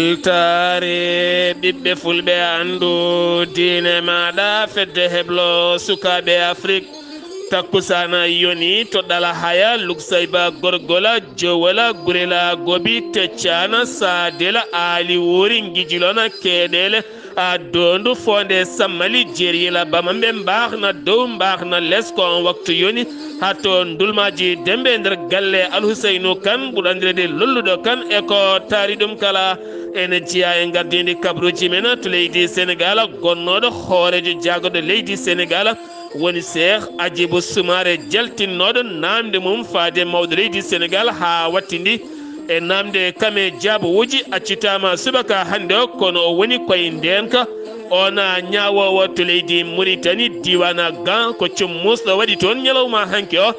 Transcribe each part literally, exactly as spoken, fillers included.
Weltaare ɓiɓɓe fulɓe, anndu diine maaɗa, fedde heblo sukaaɓe Afrik. Takkusaana yoni to Ɗala Haya, Luksayba, Gorgola, Jowola, Gurela, Gobi, Teccaana, Saadela, Aali Wuuri, Ngijilona, Keeɗeele, a Doondu, Foonde Sammali, Jeeriyela, Bamamɓe, Mbaaxna Dow, Mbaaxna Les, ko on waktu yoni. Haa to Ndulmaaji Dembe nder galle Alhuseynu Kan, ɓurɗo anndireede Lolluɗo Kan, e ko taari ɗum kala. Ene jeyaa e ngardiindi kabaruuji men to leydi Senegaal, gonnooɗo hooreejo jaagorɗo leydi Senegaal woni Seex Ajibu Sumaare, jaltinnooɗo naamnde mum faade mawɗo leydi Senegaal haa wattindi. E naamnde kam e jaabawuuji accitaama subaka hannde o, kono o woni koye ndeenka. Ona ñaawoowo to leydi Muritani, diiwaana Gan, ko cum muusɗo waɗi toon ñalawma hanki o.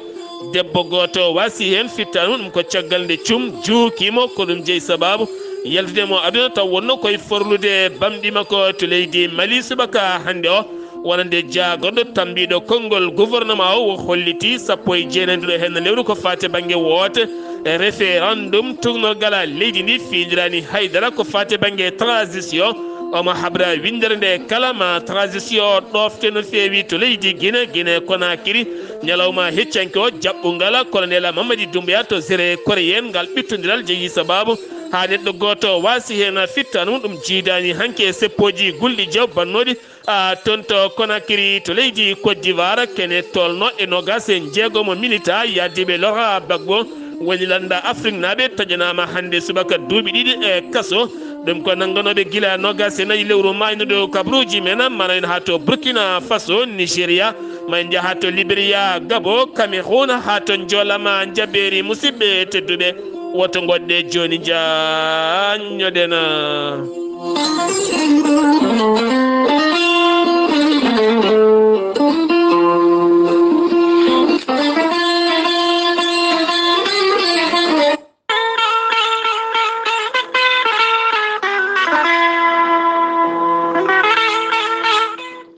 Debbo gooto waasi heen fittaandu mum ko caggal nde cum juuki mo, ko ɗum jeyi sabaabu yaltude mo aduna, taw wonno koye forlude bamɗi makko to leydi Mali subaka hannde o. Wonande jaagorɗo tambiiɗo konngol gouvernement o, o holliti sappo e jeenayi ndiro heen lewru ko faati bannge woote, e référendum, tuugnorgal leydi ndi fiijiraani hay dara ko faati bannge transition. Omo habra winndere nde kala ma transition ɗoofte no feewi to leydi Gine, Gine Konakiri. Ñalawma heccanke o, jaɓɓungal Colonel Mamadi Doumbouya to Zere Koreyen, ngal ɓittondiral jeyi sabaabu haa neɗɗo gooto waasi heen fittaandu mum. Ɗum jiidaani hanki e seppooji gulɗi jeew bannooɗi a toon to Conakry to leydi Côte d'Ivoire, kene tolno e noogas e njeegomo minita yahdiiɓe Laurent Gbagbo woni lannda Afriknaaɓe taƴanaama hannde subaka duuɓi ɗiɗi e kaso. Ɗum ko nannganooɓe gila noogas e nayi lewru maaynuɗo kabaruuji men, mana en haa to Burkina Faso, Nigeria, ma en njaha to Liberia, Gabo, Cameroun, haa to Njoolama Njabeeri. Musidɓe tedduɓe, woto ngoɗɗe jooni njaanñoɗen.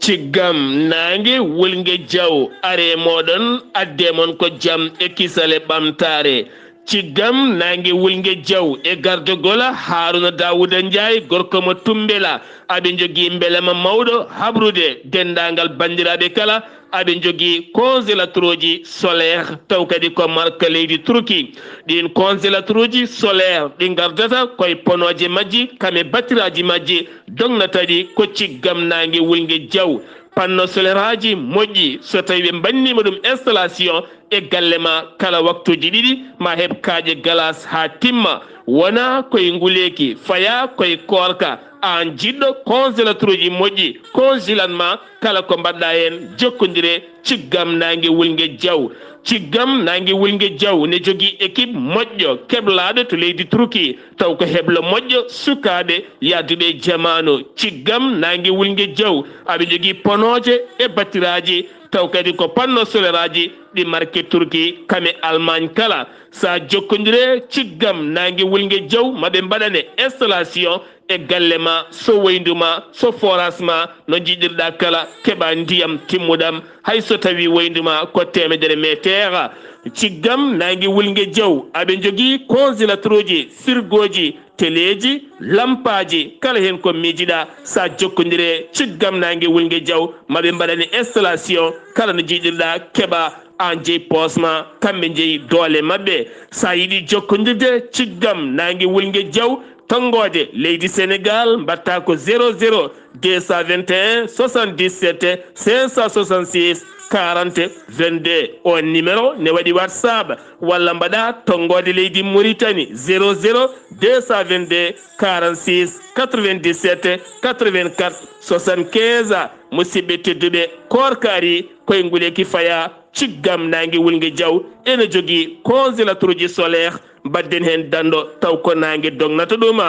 Ciggam naange wulnge jaw, are mooɗon, adde mon ko jam e kisal e ɓamtaare. Ciggam naange wulnge jaw e gardogol Haaruna Daawuda Njaay, gorko mo Tummbela. Aɓe njogii mbelema mawɗo habrude denndaangal banndiraaɓe kala. Aɓe njogii congélateur uji solaire, taw kadi ko marque leydi Turki. Ɗiin congélateur uji solaire ɗi ngardata koye ponooje majji, kam e batiraaji majji, dognata ɗi ko ciggam naange wulnge jaw. Panneau solaire aji moƴƴi, so tawi ɓe mbanniima ɗum installation e galle ma, kala waktuuji ɗiɗi ma heɓ kaaƴe galas haa timma. Wona koye nguleeki, faya koye koorka. Aan jiɗɗo congélateur uji moƴƴi, congelan ma kala ko mbaɗɗa heen, jokkondire ciggam naange wulnge jaw. Ciggam naange wulnge jaw ne jogii équipe moƴƴo keblaaɗo to leydi Turki, taw ko heblo moƴƴo sukaaɓe yahduɓe e jamaanu. Ciggam naange wulnge jaw, aɓe njogii ponooje e batiraaji, taw kadi ko panneau solaire aji ɗi marque Turki, kam e Allemagne kala. Sa jokkondire ciggam naange wulnge jaw, maɓe mbaɗane installation e galle ma, so woyndu ma, so forage ma, no njiɗirɗa kala, keɓa ndiyam timmuɗam, hay so tawi woyndu ma ko teemedere meeteer. Ciggam naange wulnge jaw, aɓe njogii congélateur uji, sirgooji, teleeji, lampaaji, kala heen ko miijiɗa. Sa jokkondire ciggam naange wulnge jaw, maɓe mbaɗane installation, kala no njiɗirɗa, keɓa aan jeyi poos ma, kamɓe njeyi doole maɓɓe. Sa yiɗi jokkondirde ciggam naange wulnge jaw, tonngoode leydi Senegaal, mbaɗta ko zéro zéro deux cent vingt et un soixante-dix-sept cinq cent soixante-six quarante vingt-deux. On numéro ne waɗi WhatsApp, walla mbaɗa tonngoode leydi Mauritanie, zéro zéro deux cent vingt-deux quarante-six quatre-vingt-dix-sept quatre-vingt-quatre soixante-quinze. Musidɓe tedduɓe, koorka ari, koye nguleeki faya, ciggam naange wulnge jaw ene jogii congélateur uji solaire, mbadden heen danndo taw ko naange dognata ɗum.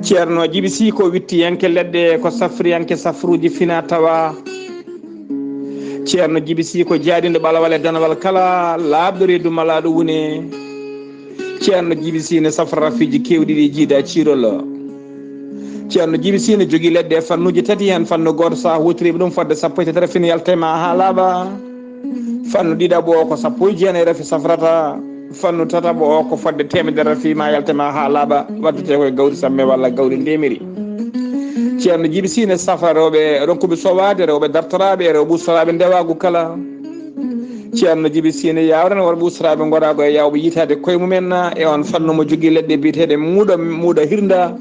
Ceerno Jibi Sy ko wittiyanke leɗɗe, ko safriyanke safruuji fina tawa. Ceerno Jibi Sy ko jaaɗiiɗo ɓalawal e danawal kala, laaɓɗo reedu malaaɗo wune. Ceerno Jibi Sy ne safra rafiiji keewɗi ɗi jiida ciirol. Ceerno Jibi Sy ne jogii leɗɗe e fannuuji tati, heen fannu gooto so a huutoriima ɗum fodde sappo e tati rafi ne yalta e ma haa laaɓa. Fannu ɗiɗaɓo o ko sappo e jeenayi rafi safrata. Fannu tataɓo o ko fodde teemedere rafi ma yalta ma haa laaɓa, waddete koye gawri samme walla gawri ndemiri. Ceerno Jibi Sine safra rewɓe ronkuɓe sowaade, rewɓe dartoraaɓe, rewɓe ustoraaɓe ndewaagu kala. Ceerno Jibi Sine yawrana worɓe ustoraaɓe ngoraagu e yawɓe yitaade koye mumen e on fannu mo jogii leɗɗe biyeteeɗe muuɗa, muuɗa hirnda.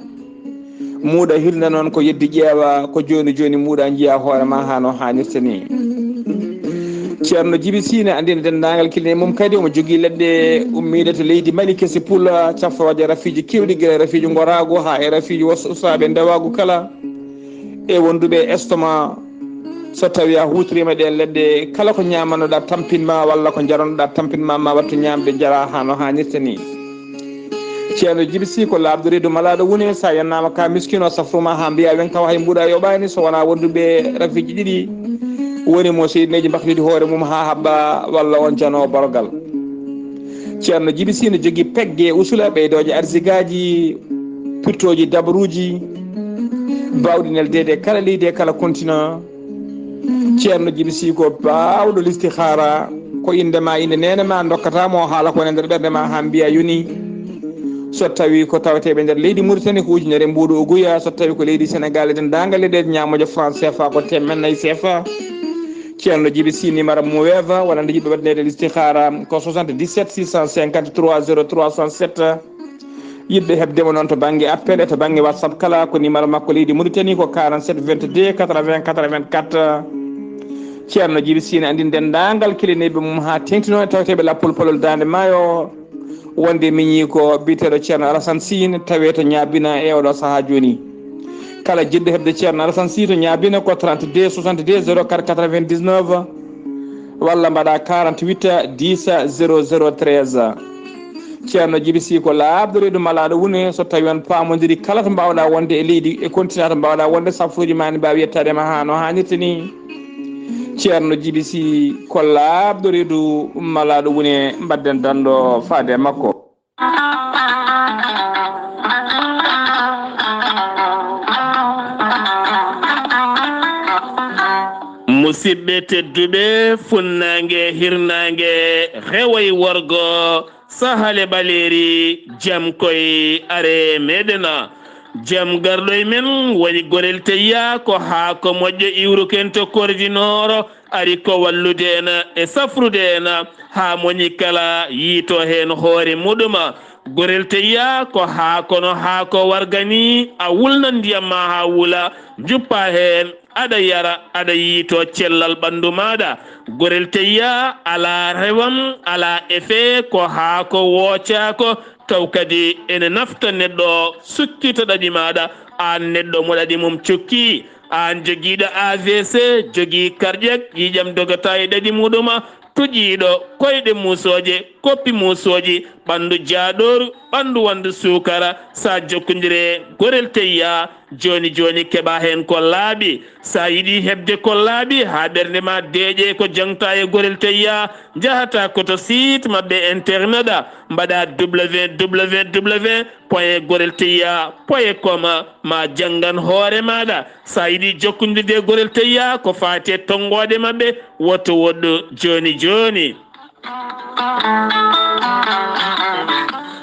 Muuɗa hirnda noon ko yeddi ƴeewa, ko jooni jooni muuɗa njiya hoore ma haa no haanirta ni. Ceerno Jibi Sine anndina denndaangal kine mum kadi omo jogii leɗɗe ummiiɗe to leydi Mali kesi pula, cafrooje rafiiji keewɗi, gila rafiiji ngoraagu haa e rafiiji was-, usaaɓe ndewaagu kala. E wonduɓe e estomac, so tawi a huutoriima ɗeen leɗɗe, kala ko ñaamanoɗaa tampin ma walla ko njaronoɗaa tampin ma, ma wattu ñaamde jara haa no haanirta ni. Ceerno Jibi Sine ko laaɓɗo reedu malaaɗo wune, sa yennaama ka miskino safruma haa mbiya wen kaw hay mbuɗa yoɓaani so wonaa wonduɓe rafiiji ɗiɗi woni mo seydineeji mbaktidi hoore mum haa habba walla on janoo borogal. Ceerno Jibi Sine jogii pegge usula ɓeydooje arsigaaji, pirtooji dabaruuji, baawɗi neldeede kala leydi e kala continent. Ceerno Jibi Sine ko baawɗo listihaara, ko innde ma, innde neene ma, ndokkata mo haala ko woni e nder ɓernde ma haa mbiya yoni. So tawi ko taweteeɓe nder leydi Mauritanie ko ujunere mbuuɗu uguya, so tawi ko leydi Sénégal e denndaangal leyɗe ñaamooje franc C F A ko teemen nayi C F A. Ceerno Jibi Sine numéro mo weefa walla nde yiɗɓe waɗaneede listihaara ko soixante-dix-sept six cent cinquante-trois zéro trois cent sept. Yiɗɓe heɓde mo noon to bannge appel e to bannge WhatsApp kala ko numéro makko leydi Mauritanie ko quarante-sept vingt-deux quatre-vingts quatre-vingt-quatre. Ceerno Jibi Sine anndi denndaangal kilineeɓe mum haa teeŋtino e taweteeɓe lappol polol Daande Maayo. Wonde miñi ko biyeteeɗo Ceerno Alassane Sine tawee to Ñaabina e oɗo sahaa jooni. Kala jiɗɗo heɓde Ceerno Alassane Sine to Ñaabina ko trente-deux soixante-deux zéro quatre quatre-vingt-dix-neuf walla mbaɗa quarante-huit dix zéro zéro treize. Ceerno Jibi Sine ko laaɓɗo reedu malaaɗo wune, so tawi on paamondiri kala to mbaawɗa wonde e leydi e continent to mbaawɗa wonde, safruuji ma ne mbaawi yettaade ma haa no haanirta ni. Ceerno Jibi Sine ko laaɓɗo reedu malaaɗo wune, mbaɗden danndo faade e makko. Musidɓe tedduɓe, funnaange, hirnaange, rewo e worgo, sahale ɓaleeri, jam koy are meɗen. Jam garɗo e men woni Gorel Teyya, ko haako moƴƴo iwruken to Kordinooro, ari ko wallude en e safrude en haa moni kala yiito heen hoore muɗum. Gorel Teyya ko haako no haako warga ni, a wulna ndiyam ma haa wula, njuppa heen, aɗa yara, aɗa yiito cellal ɓanndu maaɗa. Gorel Teyya alaa rewam, alaa effet, ko haako woocaako, taw kadi ene nafta neɗɗo, sukkita ɗaɗi maaɗa, aan neɗɗo mo ɗaɗi mum cukki. Aan jogiiɗo A V C, jogii karƴe, ƴiiƴam dogata e ɗaɗi muɗum, tuƴiiɗo, koyɗe muusooje, koppi muusooji, ɓanndu jaaɗooru, ɓanndu wanndu suukara, sa jokkondire Gorel Teyya, jooni jooni keɓa heen ko laaɓi. Sa yiɗi heɓde ko laaɓi haa ɓernde ma deeƴe ko jaŋta e Gorel Teyya, njahata ko to site maɓɓe internet, mbaɗa W W W point gorel teyya point com, ma janngan hoore maaɗa. Sa yiɗi jokkondirde e Gorel Teyya ko faati e tonngoode maɓɓe, woto woɗɗu jooni jooni.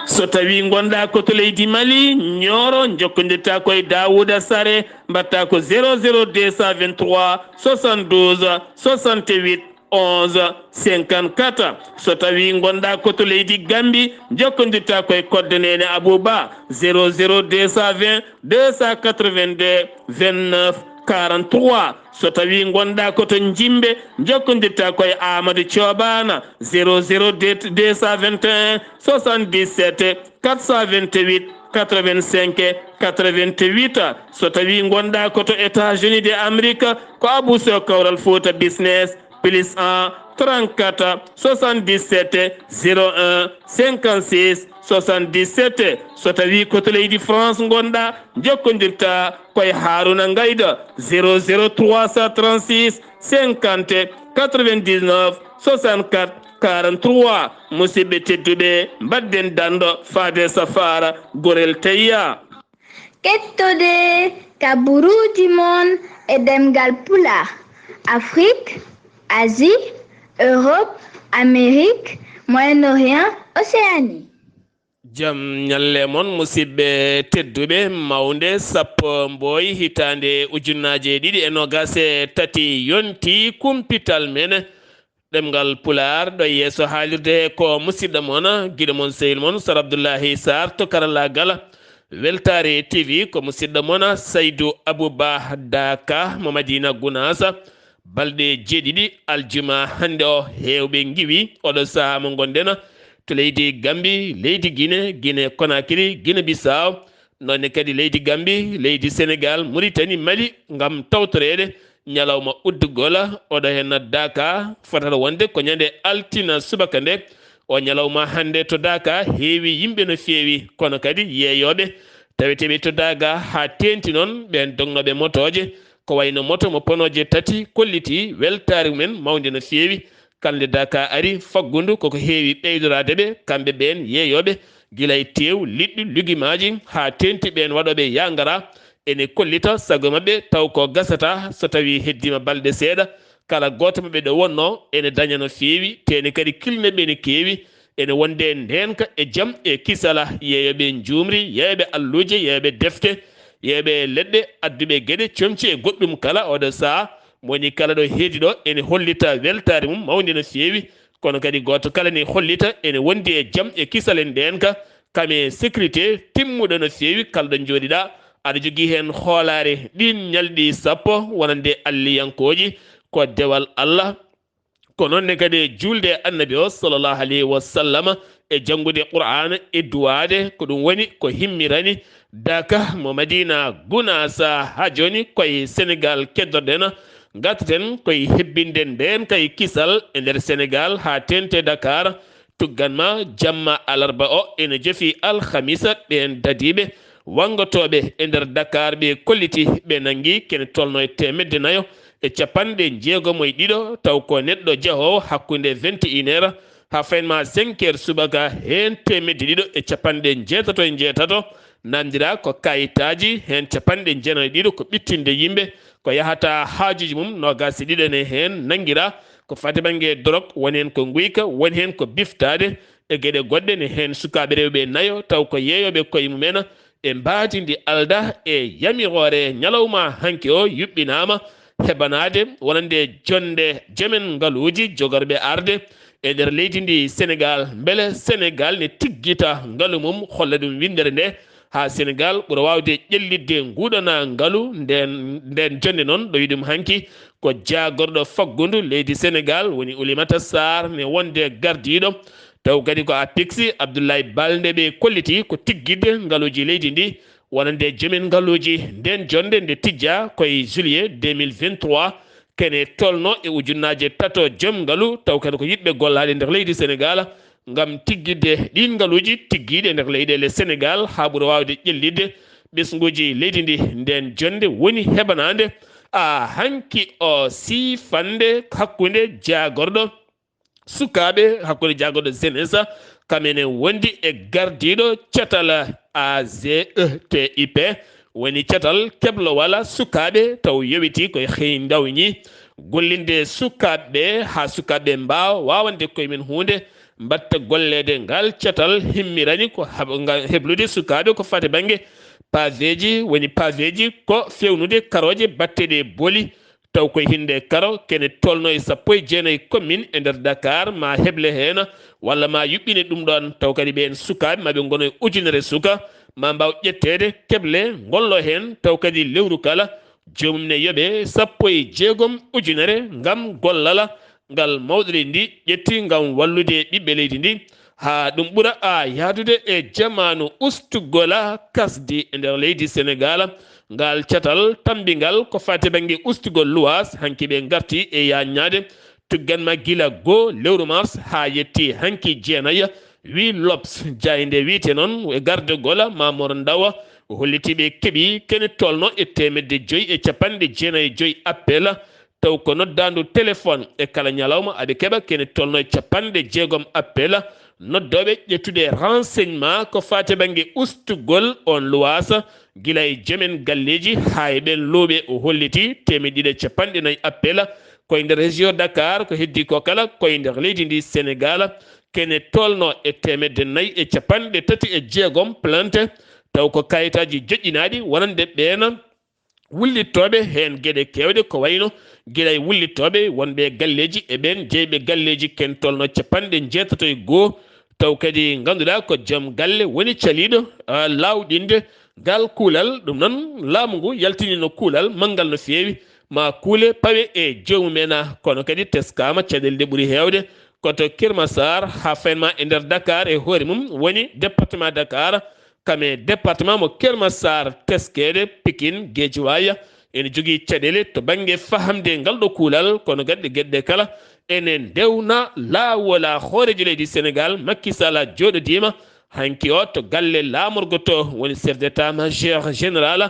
So tawi ngonɗa ko to leydi Mali, Nioro, jokkondirta ko e Daouda Sare, mbatta ko zéro zéro deux cent vingt-trois soixante-douze soixante-huit onze cinquante-quatre. So tawi ngonɗa ko to leydi Gambi, jokkondirta ko e kodde nene Abouba, zéro zéro deux cent vingt deux cent quatre-vingt-deux vingt-neuf quarante-trois. So tawi ngonɗa ko to Jimbe, jokkondirta ko e Amadou Thioban, zéro zéro deux cent vingt et un soixante-dix-sept quatre cent vingt-huit quatre-vingt-cinq quatre-vingt-huit. So tawi ngonɗa ko to États-Unis de Amérique, ko Abou Sow Kawral Fouta Business, plus un trente-quatre soixante-dix-sept zéro un cinquante-six soixante-dix-sept. So tawi ko to leydi France ngonɗa, jokkondirta ko e Haruna Ngaydo, zéro zéro trois cent trente-six cinquante quatre-vingt-dix-neuf soixante-quatre quarante-trois. Musidɓe tedduɓe, mbaɗden danndo faade safaara Gorel Teyya. Kettode kaburuuji mon e ɗemngal Pulaar, Afrik, Asie, Europe, Amérique, Moyen-Orient, Océanie. Jam ñalle mon, musidɓe tedduɓe. Mawnde sappo mboy hitaande ujunnaaje ɗiɗi e noogaas e tati yonti. Kumpital men ɗemngal Pulaar ɗo yeeso haalirde ko musidɗo mon, giɗo mon, sehil mon, Sar Abdullahi Sarr to karallaagal. Weltaare T V ko musidɗo mon Saydu Abuba Daka mo Madina Gunaasa. Balɗe jeeɗiɗi aljuma hannde o, heewɓe ngiwi oɗo sahaa mo ngonɗen to leydi Gambi, leydi Gine, Gine Konakiri, Gine Bisaaw, noonne kadi leydi Gambi, leydi Senegal, Muritani, Mali, ngam tawtoreede ñalawma uddugol oɗo heen Daka, fotata wonde ko ñande altina subaka nde. O ñalawma hannde to Daka heewi yimɓe no feewi, kono kadi yeeyooɓe taweteeɓe to Daka haa teenti noon ɓeen dognooɓe motooje, ko wayno moto mo ponooje tati, kolliti weltaare mumen mawnde no feewi. Kalnde Daka ari faggundu koko heewi ɓeydoraade ɓe, kamɓe ɓeen yeeyooɓe, gila e teew, liɗɗi, lugimaaji, haa teenti ɓeen waɗooɓe yaa ngaraa. Ene kollita sago maɓɓe taw ko gasata so tawii heddiima balɗe seeɗa, kala gooto maɓɓe ɗo wonnoo ene daña no feewi, te ene kadi kilneeɓe ene keewi. Ene wonde ndeenka e jam e kisala, yeeyooɓe njuumri, yeeyooɓe alluuje, yeeyooɓe defte, yeeyooɓe leɗɗe, adduɓe geɗe, comci e goɗɗum kala. Oɗo sahaa, mo woni kala ɗo heedi ɗo ene hollita weltaare mum mawnde no feewi, kono kadi gooto kala ne hollita ene wondi e jam e kisal e ndeenka, kam e sécurité timmuɗo no feewi. Kala ɗo njooɗiɗaa, aɗa jogii heen hoolaare ɗiin ñalɗi sappo wonande alliyankooji, ko dewal Allah. Ko noon ne kadi e juulde e Annabi o, sallallahu alayhi wa sallam, e janngude Qur'aana, e duwaade. Ko ɗum woni ko himmirani Daka mo Madina Gunaasa. Haa jooni koye Senegal keddorɗen, ngartaten koye hebbinde ndeenka e kisal e nder Senegal haa teente Dakar. Tuggan ma jamma alarba o ene jofi alhamisa, ɓeen dadiiɓe wanngotooɓe e nder Dakar ɓe kolliti, ɓe nanngi kene tolno e teemedde nayo e capanɗe jeegomo e ɗiɗo, taw ko neɗɗo jahoowo hakkunde vingt et une heures haa faynma cinq heures subaka. Heen teemedde ɗiɗo e capanɗe njeetato e njeetato namndiraa ko kayitaaji, heen capanɗe jeenayo e ɗiɗo ko ɓittinde yimɓe, ko yahata haajuuji mum, noogaas e ɗiɗo ne heen nanngiraa ko faati bannge dorog, woni heen ko nguyka, woni heen ko biftaade e geɗe goɗɗe, ne heen sukaaɓe rewɓe nayo, taw ko yeeyooɓe koye mumen. E mbaadi ndi alda e yamiroore, ñalawma hanki o yuɓɓinaama heɓanaade wonande jonnde jomen ngaluuji jogorɓe arde e nder leydi ndi Senegal, mbele Senegal ne tiggita ngalu mum, holla ɗum winndere nde, haa Senegal ɓura waawde ƴellitde nguɗana ngalu. Nden, nden jonnde noon, ɗo yiɗum hanki ko jaagorɗo faggundu leydi Senegal, woni Oulimata Sarr, ne wonde gardiiɗo. Taw kadi ko APIX, Abdoulaye Balde ɓe kolliti ko tiggitde ngaluuji leydi ndi, wonande jomen ngaluuji. Nden jonnde nde tijja koye juillet deux mille vingt-trois, kene tolno e ujunnaaje tato joom ngalu, taw kadi ko yiɗɓe gollaade nder leydi Senegal ngam tiggitde ɗiin ngaluuji tiggiiɗi e nder leyɗeele Senegal, haa ɓura waawde ƴellitde ɓesnguuji leydi ndi. Nden jonnde woni heɓanaande a hanki o siifannde hakkunde jaagorɗo sukaaɓe, hakkunde jaagorɗo jeunesse, kam ene wondi e gardiiɗo catal A G E T I P, woni catal keblowal sukaaɓe, taw yowitii koye xëy ndawñi gollinde sukaaɓe ɓe, haa sukaaɓe ɓe mbaawa waawande koye mum huunde, mbaɗta golleede. Ngal catal himmirani ko hab-, nga-, heblude sukaaɓe ko faati bannge paveeji, woni paveeji ko feewnude karooje baɗteeɗe e boli, taw koye hinnde karo, kene tolno e sappo e jeenayi commune e nder Dakar, ma heble heen, walla ma yuɓɓine ɗum ɗoon, taw kadi ɓeen sukaaɓe ma ɓe ngono e ujunere suka, ma mbaaw ƴetteede keble, ngollo heen, taw kadi lewru kala, joomum ne yoɓe sappo e jeegom ujunere ngam gollal ngal mawɗo leydi ndi ƴetti ngam wallude ɓiɓɓe leydi ndi, haa ɗum ɓura a yahdude e jamaanu ustugol kasdi e nder leydi Senegal. Ngal catal tammbingal ko faati bannge ustugol luwaas, hanki ɓe ngarti e yaññaade. Tuggan ma gila goo lewru mars haa yetti hanki jeenayi, wi L'Obs. Jaaynde wiyte noon e gardagol Mamour Ndaw, o holliti ɓe keɓi kene tolno e teemedde joy e capanɗe jeenayi e joy appel, taw ko noddaandu téléphone e kala ñalawma aɓe keɓa kene tolno e capanɗe jeegom appel noddooɓe ƴettude renseignement ko faati bannge ustugol oon luwaas, gila e jomen galleeji haa e ɓeen luuɓe. O holliti teemedde ɗiɗi e capanɗe nayi appel koye nder région Dakar, ko heddi ko kala koye nder leydi ndi Senegal, kene tolno e teemedde nayi e capanɗe tati e jeegom plainte, taw ko kayitaaji joƴƴinaaɗi wonande ɓeena wullittooɓe heen geɗe keewɗe, ko wayno gila e wullittooɓe wonɓe e galleeji e ɓeen jeyɓe galleeji ken tolno capanɗe njeetato e goo, taw kadi ngannduɗaa ko joom galle woni caliiɗo, ah, laawɗinde ngal kuulal. Ɗum noon, laamu ngu yaltinino kuulal manngal no feewi, ma kuule pawe e joomum en, kono kadi teskaama caɗeele ɗe ɓuri heewde ko to Keur Massar, haa fayin ma e nder Dakar e hoore mum woni département Dakar, kam e département mo Keur Massar, teskeede Pikine, Guédiawaye, ene jogii caɗeele to bannge fahamde ngal ɗo kuulal, kono kadi geɗe kala ene ndewna laawol. Hooreejo leydi Senegaal, Macky Sall, jooɗodiima hanki o to galle laamorgo to, woni chef d'état-major général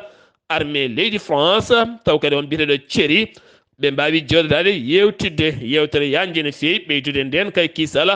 armée leydi France, taw kadi on biyeteeɗo Thierry, ɓe mbaawi jooɗodaade yeewtidde yeewtere yaajnde no feewi, ɓeydude ndeen kay kisal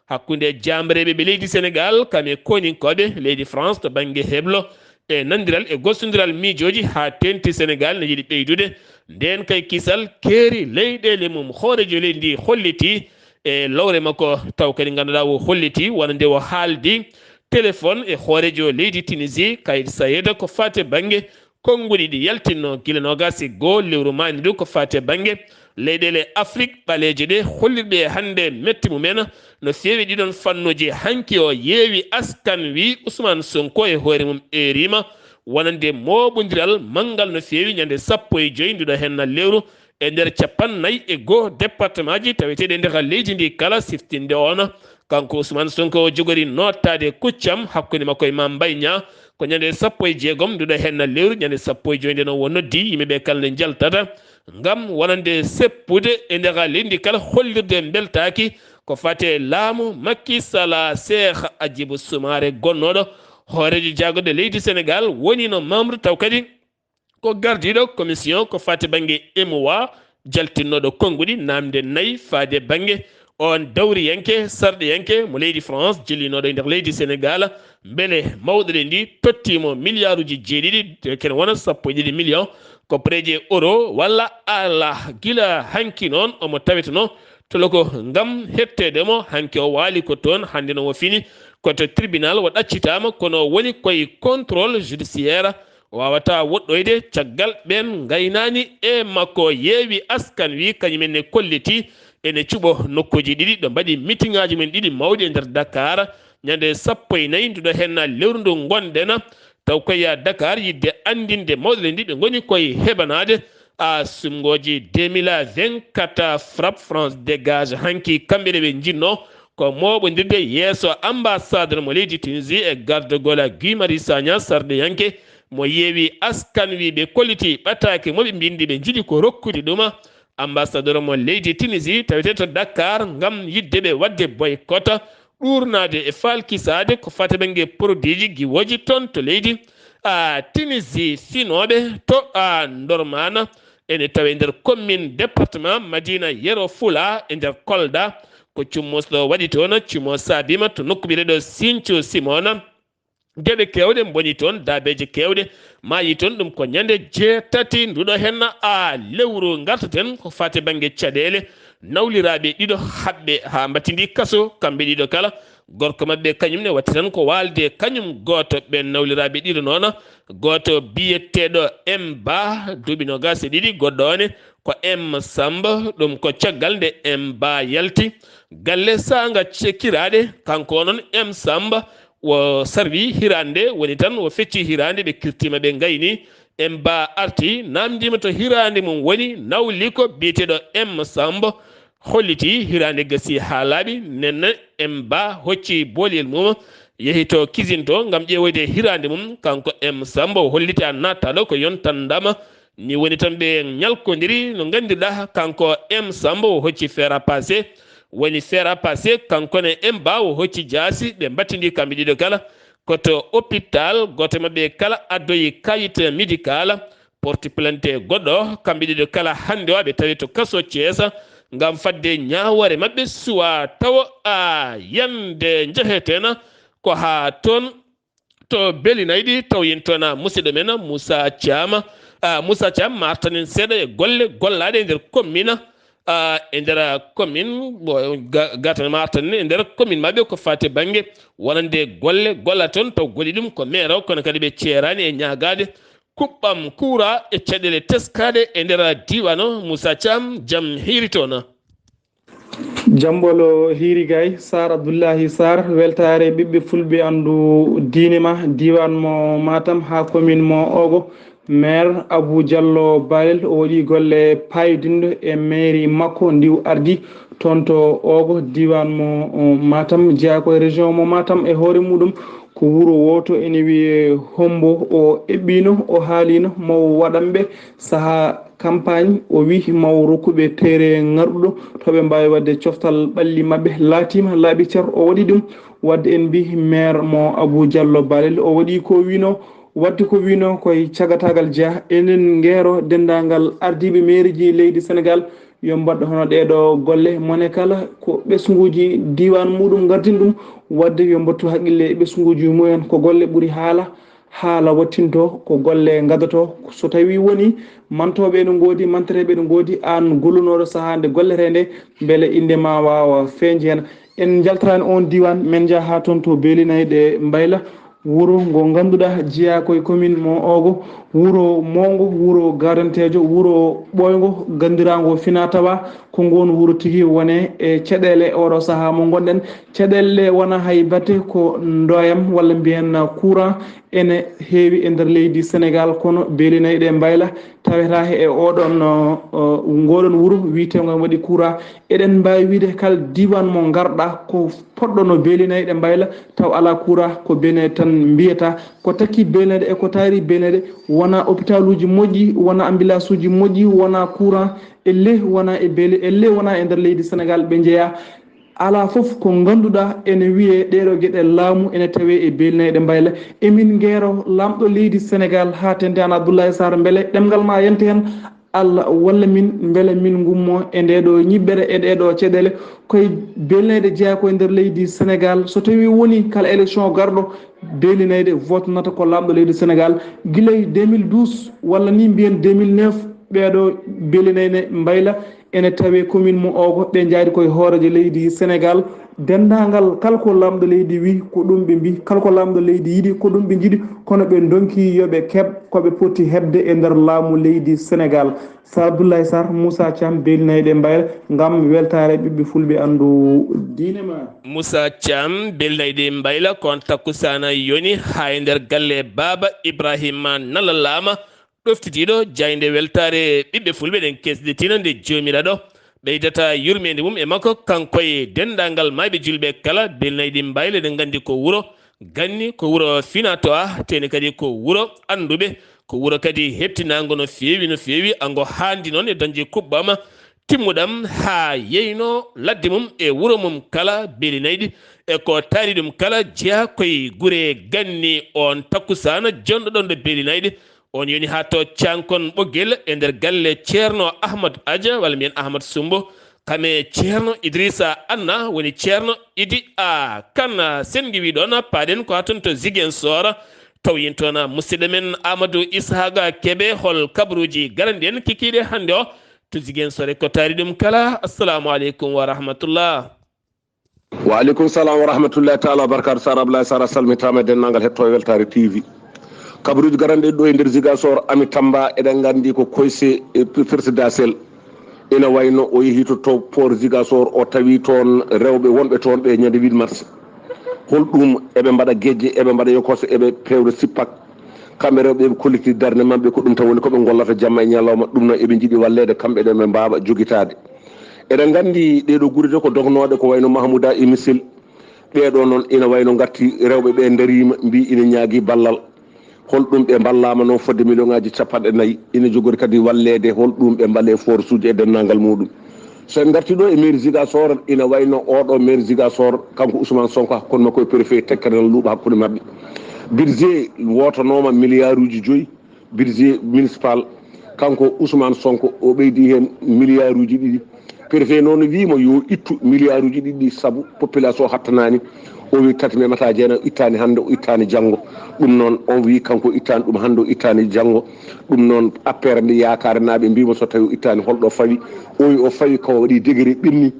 hakkunde jaambareeɓe ɓe leydi Senegaal, kam e kooninkooɓe leydi France to bannge heblo e nanndiral e gostondiral miijooji, haa teeŋti Senegaal ne yiɗi ɓeydude ndeen kay kisal keeri leyɗeele mum. Hooreejo leydi ndi hollitii e lowre makko, taw kadi ngannduɗaa o hollitii wonande o haaldi téléphone e hooreejo leydi Tunisie, Kais Saied, ko faati e bannge konnguɗi ɗi yaltinno gila noogaas e goo lewru maayndu ndu, ko faati e bannge leyɗeele Afrik ɓaleeje ɗe, hollirɓe hannde metti mumen no feewi ɗiɗon fannuuji. Hanki o yeewi askan wi Ousmane Sonko e hoore mum eeriima wonande mooɓondiral manngal no feewi ñande sappo e joy nduɗo henna lewru e nder capannayyi e goo département ji taweteeɗi e nder leydi ndi kala, siftinde on kanko Ousmane Sonko o jogori nootaade kuccam hakkunde makko e Mame Mbaye Niang ko ñande sappo e jeegom nduɗo henna lewru, ñande sappo e joy nde noon o noddi yimɓe ɓe kala nde njaltata ngam wonande seppude e nder leydi ndi kala, hollirde mbeltaaki ko faati e laamu Macky Sall. Cheikh Hadjibou Soumaré, gonnooɗo hooreejo jaagorɗe leydi Senegaal, wonino membre taw kadi ko gardiiɗo commission ko faati bannge emoa, jaltinnooɗo konnguɗi naamnde nayi faade bannge on dawriyanke sarɗiyanke mo leydi France, jillinooɗo e nder leydi Senegaal, mbele mawɗo leydi ndi tottiimo miliyaaruuji jeeɗiɗi, kene wona sappo e ɗiɗi million ko pereeje euro walla ala. Gila hanki noon omo taweteno toloko ngam hetteede mo. Hanki o waali ko toon, hannde no o fini ko to tribunal, o ɗaccitaama, kono o woni koye contrôle judiciaire, o waawataa woɗɗoyde caggal ɓeen ngaynaani e makko. Yeewi Askan Wi, kañum en ne kolliti ene cuɓo nokkuuji ɗiɗi ɗo mbaɗi mitiŋaaji mum ɗiɗi mawɗi e nder Dakar, ñande sappo e nayi nduɗo henna lewru ndu ngonɗen, taw koye Dakar yiɗde anndinde mawɗo leydi ndi ɓe ngoni koye heɓanaade a sumngooji deux mille vingt-quatre FRAPP France Dégage. Hanki kamɓe ɗe ɓe njinnoo ko mooɓondirde yeeso ambassadeur mo leydi Tunisie e gardogal Guy Marius Sagna, sarɗiyanke mo Yeewi Askan Wi. Ɓe kolliti ɓataake mo ɓe mbindi ɓe njiɗi ko rokkude ɗuma ambassadeur mo leydi Tunisie tawetee to Dakar ngam yiɗde ɓe waɗde boycott, ɗuurnaade e faalkisaade ko faati bannge produitji giwooji toon to leydi a Tunisie. Finooɓe to a Ndormaana ene tawe nder commune département Madina Yero Fula e nder Kolda, ko cummusɗo waɗi toon, cummo saabiima to nokku biyeteeɗo Sinthiou Simona. Geɗe keewɗe mboni toon, daabeeje keewɗe maayi toon. Ɗum ko ñande jeetati nduɗo henna a lewru ngartaten, ko faati bannge caɗeele. Nawliraaɓe ɗiɗo haɓɓe haa mbattindi kaso, kamɓe ɗiɗo kala. Gorko maɓɓe kañum ne watti tan ko waalde kañum gooto. Ɓeen nawliraaɓe ɗiɗo noon, gooto biyeteeɗo M Ba, duuɓi noogaas e ɗiɗi, goɗɗo o ne ko M Samba. Ɗum ko caggal nde M Ba yalti galle saanga cekkiraaɗe, kanko o noon M Samba o sarwi hiraande, woni tan o fecci hiraande, ɓe kirtiima, ɓe ngayni. M Ba arti, naamndiima to hiraande mum woni, nawli ko biyeteeɗo M Samba, holliti hiraande gasi haa laaɓi. Nden M Ba hocci booliyel mum, yehi to cuisine to ngam ƴeewoyde hiraande mum. Kanko M Samba o holliti a naataɗo ko yontan ndama. Ni woni tan ɓe ñalkondiri no nganndirɗaa. Kanko M Samba o hocci fer à passer, woni fer à passer, kanko ne M Ba o hocci jaasi, ɓe mbattindi kamɓe ɗiɗo kala. Ko to hôpital, gooto maɓɓe kala addoyi kayit médical, porti plainte goɗɗo. Kamɓe ɗiɗo kala hannde o ɓe tawi to kaso Thiès ngam fadde ñaawoore maɓɓe suwa tawa a yande njehetena ko haa toon to Belinayɗi, taw yen toon a musidɗo men Moussa Thiam. A, Moussa Thiam, ma artanen seeɗa e golle gollaaɗe e nder commune e nder commune, gatan maatan e nder commune maɓɓe ko fati bannge wonande golle golla toon, taw golle ɗum ko maire o, kono kadi ɓe ceeraani e ñaagaade kuɓɓam kuura e caɗeele teskaaɗe e nder diiwaan o. Moussa Thiam, jam hiiri toon. Jambolo hiiri gay, Sar Abdoullahi Sar, weltaare ɓiɓɓe fulɓe anndu diine ma, diiwaan mo Matam haa commune mo Ogo. Maire Abou Diallo Balel o waɗi golle paydinɗo e mairie makko ndi o ardi toon to Ogo, diiwaan mo Matam, jeyaa ko e région mo Matam e hoore muɗum. Ko wuro wooto ene wiyee Hombo, o eɓɓiino, o haaliino maw waɗanɓe sahaa campagne, o wii maw rokkuɓe teere ŋarɗuɗo to ɓe mbaawi waɗde coftal ɓalli maɓɓe. Laatiima laaɓi cer, o waɗi ɗum. Waɗde en mbii maire mo Abou Diallo Balel, o waɗi ko wiinoo, waɗde ko wiinoo koye cagataagal jeyaa. Enen ngeero denndaangal ardiiɓe mairie ji leydi Senegaal, yo mbaɗ hono ɗee ɗoo golle, mone kala ko ɓesnguuji diiwaan muɗum ngardini ɗum, waɗde yo mbattu haqqille e ɓesnguuji mumen. Ko golle ɓuri haala, haala wattinto, ko golle ngadoto. So tawii woni mantooɓe ene ngoodi, mantereeɓe ene ngoodi, aan gollunooɗo sahaa nde golletee nde, mbele innde ma waawa feeñde heen. En njaltiraani oon diiwaan, men njaha haa toon to Beelinayɗe Mbayla, wuro ngo ngannduɗaa jeyaa ko e commune mo Ogo, wuro mawngo, wuro gaadanteejo, wuro ɓooyngo, ganndiraango finaa-tawaa. Ko ngoon wuro tigi woni e caɗeele oɗo sahaa mo ngonɗen. Caɗeele ɗe wonaa hay batte, ko ndooyam walla mbiyen courant ene heewi e nder leydi Senegaal, kono Beelinayɗe Mbayla tawetaa e oɗon, o, o, ngoɗon wuro wiyeteengo ene waɗi courant. Eɗen mbaawi wiyde kala diiwaan mo ngarɗaa ko poɗɗo no Beelinayɗe Mbayla, taw alaa courant, ko Beelinayɗe tan mbiyata. Ko takki Beelinayɗe e ko taari Beelinayɗe, wonaa hôpitaluuji moƴƴi, wonaa ambulance uji moƴƴi, wonaa courant, ellee wonaa e Beeli, ellee wonaa e nder leydi Senegaal ɓe njeyaa. Alaa fof ko ngannduɗaa ene wiyee ɗee ɗoo geɗe laamu ene tawee e Beelinayɗe Mbayla. Emin ngeero laamɗo leydi Senegaal haa teeŋti aan Abdoulaye Sarr, mbele ɗemngal ma yante heen, Allah walla min, mbele min ngummo e ndee ɗoo ñiɓɓere, e ɗee ɗoo caɗeele. Koye Beelinayɗe jeyaa ko e nder leydi Senegaal. So tawii woni kala élection garɗo, Beelinayɗe vote nata ko laamɗo leydi Senegaal. Gila e deux mille douze walla ni mbiyen deux mille neuf, ɓee ɗoo Beelinayɗe Mbayla ene tawee commune mo Ogo, ɓe njaadi koye hooreejo leydi Senegaal. Denndaangal kala ko laamɗo leydi wii, ko ɗum ɓe mbii, kala ko laamɗo leydi yiɗi, ko ɗum ɓe njiɗi, kono ɓe ndonki yo ɓe keɓ ko ɓe poti heɓde e nder laamu leydi Senegaal. Sar Abdoulaye Sarr, Moussa Thiam, Beelinayɗe Mbayla, ngam weltaare ɓiɓɓe fulɓe anndu diine ma. Moussa Thiam, Beelinayɗe Mbayla, ko on takkusaana yoni haa e nder galle Baaba Ibrahima Nalla Laama, ɗoftitiiɗo jaaynde weltaare ɓiɓɓe fulɓe ɗen kesditiino nde joomiraaɗo ɓeydata yurmeende mum e makko, kanko e denndaangal maayɓe julɓe kala. Beelinayɗe Mbayla, eɗen nganndi ko wuro ganni, ko wuro finaa-tawaa, teeni kadi ko wuro annduɓe, ko wuro kadi heɓtinaango no feewi, no feewi. Ango haandi noon e dañde kuɓɓam timmuɗam haa yeynoo ladde mum e wuro mum kala. Beelinayɗe, e ko taari ɗum kala, jeyaa koye gure ganni. On takkusaana jonɗo ɗon ɗo Beelinayɗe, on yoni haa to Cankon Ɓoggel e nder galle Ceerno Ahmad Aja, walla mbiyen Ahmad Sumbo. Kame Ceerno Idrissa Anna woni Ceerno Idi A Kan, senngi wi ɗoon, paaɗen ko haa toon to Ziguinchor, taw yen toon musidɗo men Amadou Ishaqa Kebe, hol kabaruuji garanɗi en kikiiɗe hannde o to Ziguinchor e ko taari ɗum kala. Assalamu aleykum wa rahmatullah. Wa aleykum salam wa rahmatullahi taala wa barakatuh. Sar Ablaye Sar, a salmitaama e denndaangal hettooɓe Weltaare T V. Kabaruuji garanɗi ɗo e nder Ziguinchor, Ami Tamba, eɗen nganndi ko Koyse e Firti Dasel. Ina wayno o yehi to, to port Ziguinchor, o tawi toon rewɓe wonɓe toon ɓe ñande huit mars. Holɗum eɓe mbaɗa gejje, eɓe mbaɗa yokoso, eɓe pewre sippak. Kamɓe rewɓe eɓe kolliti darnde maɓɓe, ko ɗum tan woni ko ɓe ngollata jamma e ñalawma. Ɗum noon eɓe njiɗi walleede kamɓe ɗe ɓe mbaawa jogitaade. Eɗen nganndi ɗee ɗoo gure de ko dognooɗe, ko wayno Mahmouda e Misil. Ɓee ɗoo noon ina wayno ngarti rewɓe ɓe ndariima, mbii ina ñaagii ballal. Holɗum ɓe mballaama noon fodde million ŋaaji capanɗe nayi, ina jogori kadi walleede holɗum ɓe mbalee force uji e denndaangal muuɗum. So en ngartii ɗo e mairie Ziguinchor, ina wayno oo ɗoo maire Ziguinchor, kanko Ousmane Sonko, hakkunde makko e préfet, tekkere ene luuɓa hakkunde maɓɓe. Budget wootanooma milliard uji joyi, budget municipal, kanko Ousmane Sonko o ɓeydi heen milliard uji ɗiɗi. Préfet noon wiima yo ittu miliyaaruuji ɗiɗi sabu population hattanaani. O wi tati memata jeena, o ittaani hannde, o ittaani janngo. Ɗum noon, on wi kanko o ittaani ɗum hannde, o ittaani janngo. Ɗum noon, affaire nde yaakaare naaɓe mbiima so tawi o ittaani holɗo fawi. O wi o fawi ko waɗi degré ɓenni.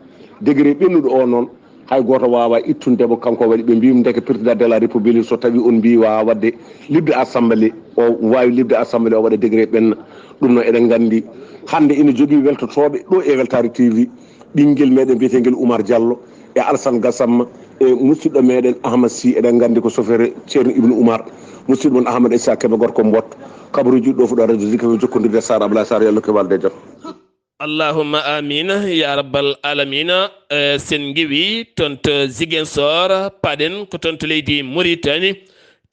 Degré ɓennuɗo o noon, hay gooto waawaa ittunde mo. Kanko waɗi ɓe mbiima ndeke président de la république so tawi on mbii waawaa waɗde liɓde assemblée, o waawi liɓde assemblée, o waɗa degré ɓenna. Ɗum noon eɗen nganndi hannde ina jogii weltotooɓe ɗo e Weltaare T V, ɓinngel meɗen biyeteengel Oumar Diallo e Alassane Gassama e musidɗo meɗen Ahmad Sy, eɗen nganndi ko sofeere Ceerno Ibnu Oumar, musidɗo mon Ahmad Issa Kebe gorko Mbot, kabaruuji ɗo fuɗa radio Zik F M jokkondirde Sarr Ablaye Sarr, yallo kebal de jam. Allahumma amina ya rabbal alamina. Eh, sen ngiwi toon to Ziguinchor, paɗen ko toon to leydi Mauritanie.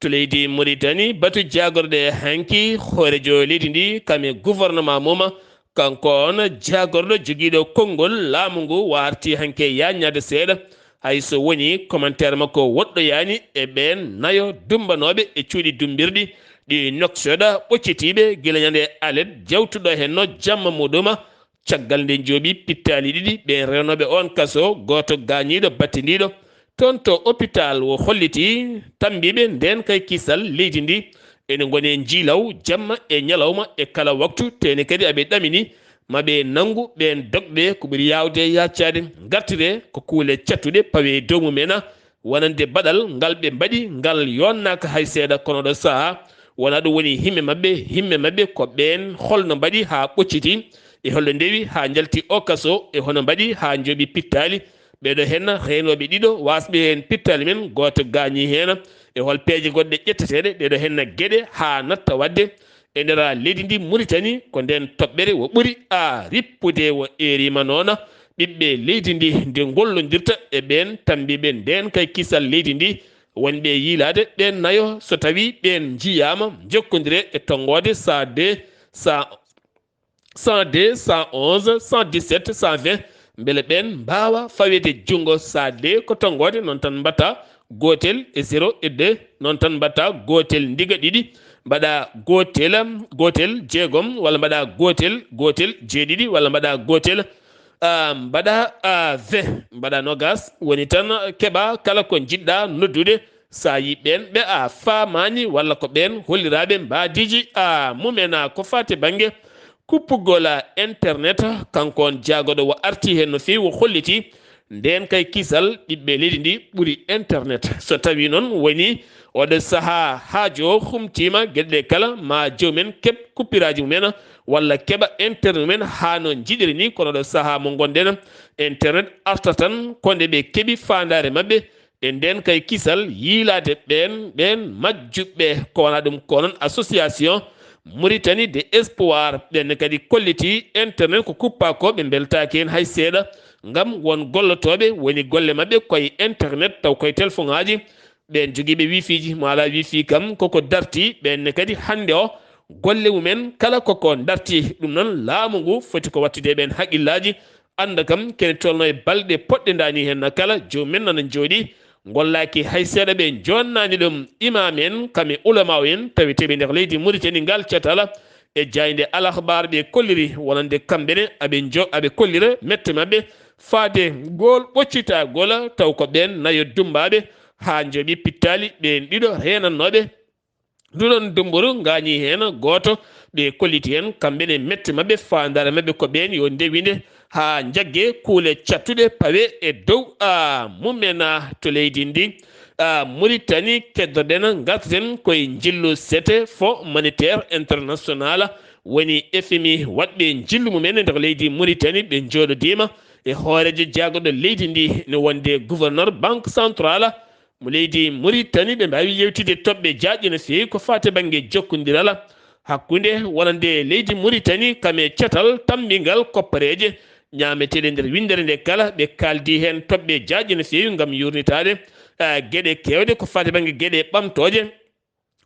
To leydi Mauritanie, batu jaagorɗe hanki hoorejo leydi ndi kam e gouvernement mum. Kanko on jaagorɗo jogiiɗo konngol laamu ngu warti hanki yaññaade seeɗa. Hay so woni commentaire makko woɗɗoyaani e ɓeen nayo dumbanooɓe e cuuɗi dumbirɗi ɗi Nouakchott ɓoccitiiɓe gila ñande alet jawtuɗo henno jamma muɗuma. Caggal nde njooɓi pittaali ɗiɗi ɓe rewnooɓe on kaso, gooto gaañiiɗo battindiiɗo toon to hôpital wo holliti tambiiɓe ndeen kay kisal leydi ndi ene ngoni e njiilaw jamma e ñalawma e kala waktu, tene kadi aɓe ɗamini ma ɓe nanngu ɓeen dogɓe ko ɓuri yaawde yaccaade. Ngartire ko kuule cattuɗe pawe dow mum en, wonande baɗal ngal ɓe mbaɗi ngal yonnaaka hay seeɗa. Kono ɗo sahaa wonaa ɗum woni himme maɓɓe. Himme maɓɓe ko ɓeen holno mbaɗi haa ɓocciti, e holno ndewi haa njalti o kaso, e hono mbaɗi haa njooɓi pittaali. Ɓeeɗo heen reenooɓe ɗiɗo waasɓe heen pittaali men, gooto gaañii heen. E hol peeje goɗɗe ƴetteteeɗe ɗeeɗo heen geɗe haa natta waɗde e nder leydi ndi Mauritanie? Ko ndeen toɓɓere wo ɓuri a rippude wo eeriima noona ɓiɓɓe leydi ndi nde ngollondirta e ɓeen tambiiɓe ndeen kay kisal leydi ndi. Wonɓe yiilaade ɓeen nayo, so tawii ɓeen njiyaama, njokkondire e tonngoode cent deux, cent deux, cent onze, cent dix-sept, cent vingt, mbele ɓeen mbaawa faweede junngo. Cent deux ko tonngoode, noon tan mbaɗta gootel e zéro e deux, noon tan mbaɗta gootel ndiga ɗiɗi, mbaɗa gootel, gootel jeegom, walla mbaɗa gootel, gootel jeeɗiɗi, walla mbaɗa gootel, ah, mbaɗa, ah, vingt, mbaɗa noogaas, woni tan keɓa kala ko njiɗɗa noddude. So a yii ɓeen ɓe a faamaani walla ko ɓeen holliraaɓe mbaadiiji a mumen a ko faati bannge kuppugol a internet, kanko on jaagooɗo wo arti heen no feewi, wo holliti ndeen kay kisal ɓiɓɓe leydi ndi ɓuri internet. So tawii noon woni oɗo sahaa haajo o humtiima, geɗe ɗe kala ma joomum en keɓ kuppiraaji mum en walla keɓa internet mum en haa no njiɗiri ni, kono ɗo sahaa mo ngonɗen internet arta tan ko nde ɓe keɓi faandaare maɓɓe. E ndeen kay kisal yiilaade ɓeen, ɓeen majjuɓe, ko wonaa ɗum ko noon association Mauritanie de Espoir, ɓeen kadi kolliti internet ko kuppaa ko, ɓe mbeltaaki heen hay seeɗa, ngam won gollotooɓe woni golle maɓɓe koye internet taw koye telefoŋaaji, ɓeen jogiiɓe wifiiji, mo alaa wifi kam koko darti, ɓeen ne kadi hannde o golle mumen kala koko darti. Ɗum noon laamu ngu foti ko wattude e ɓeen haqqillaaji, annda kam kene tolno e balɗe poɗɗe ndaani heen kala, joomum en nana njooɗi, ngollaaki hay seeɗa, ɓe joonnaani ɗum. Imaam en, kam e ulamaaw en, taweteeɓe nder leydi Mauritanie ngal catal, e jaaynde Al Akhbar ɓe kolliri wonande kamɓe ne aɓe njo-, aɓe kollira mette maɓɓe faade ngol ɓoccitagol, taw ko ɓeen nayo dummbaaɓe haa njooɓi pittaali, ɓeen ɗiɗo reenannooɓe nduɗon dummburu ngaañii heen gooto. Ɓe kolliti heen kamɓe ne mette maɓɓe, faandaare maɓɓe ko ɓeen yo ndewinde haa njagge kuule cattuɗe pawe e dow, a, mum en, a, to leydi ndi, a, Mauritanie. Keddoɗen, ngarten koye njillu sete Fonds Monétaire International, woni F M I, waɗɓe njillu mum en e nder leydi Mauritanie, ɓe njooɗodiima e hooreejo jaagorɗo leydi ndi, ne wonde gouverneur Banque Centrale mo leydi Mauritanie. Ɓe mbaawi yewtide toɓɓe jaaƴɗe no feewi ko faati bannge jokkondiral hakkunde wonande leydi Mauritanie kam e catal tammbingal koppareeje ñaameteeɗe nder winndere nde kala. Ɓe kaaldi heen toɓɓe jaaƴɗe no feewi ngam yuurnitaade, a, geɗe keewɗe ko faati bannge geɗe ɓamtooje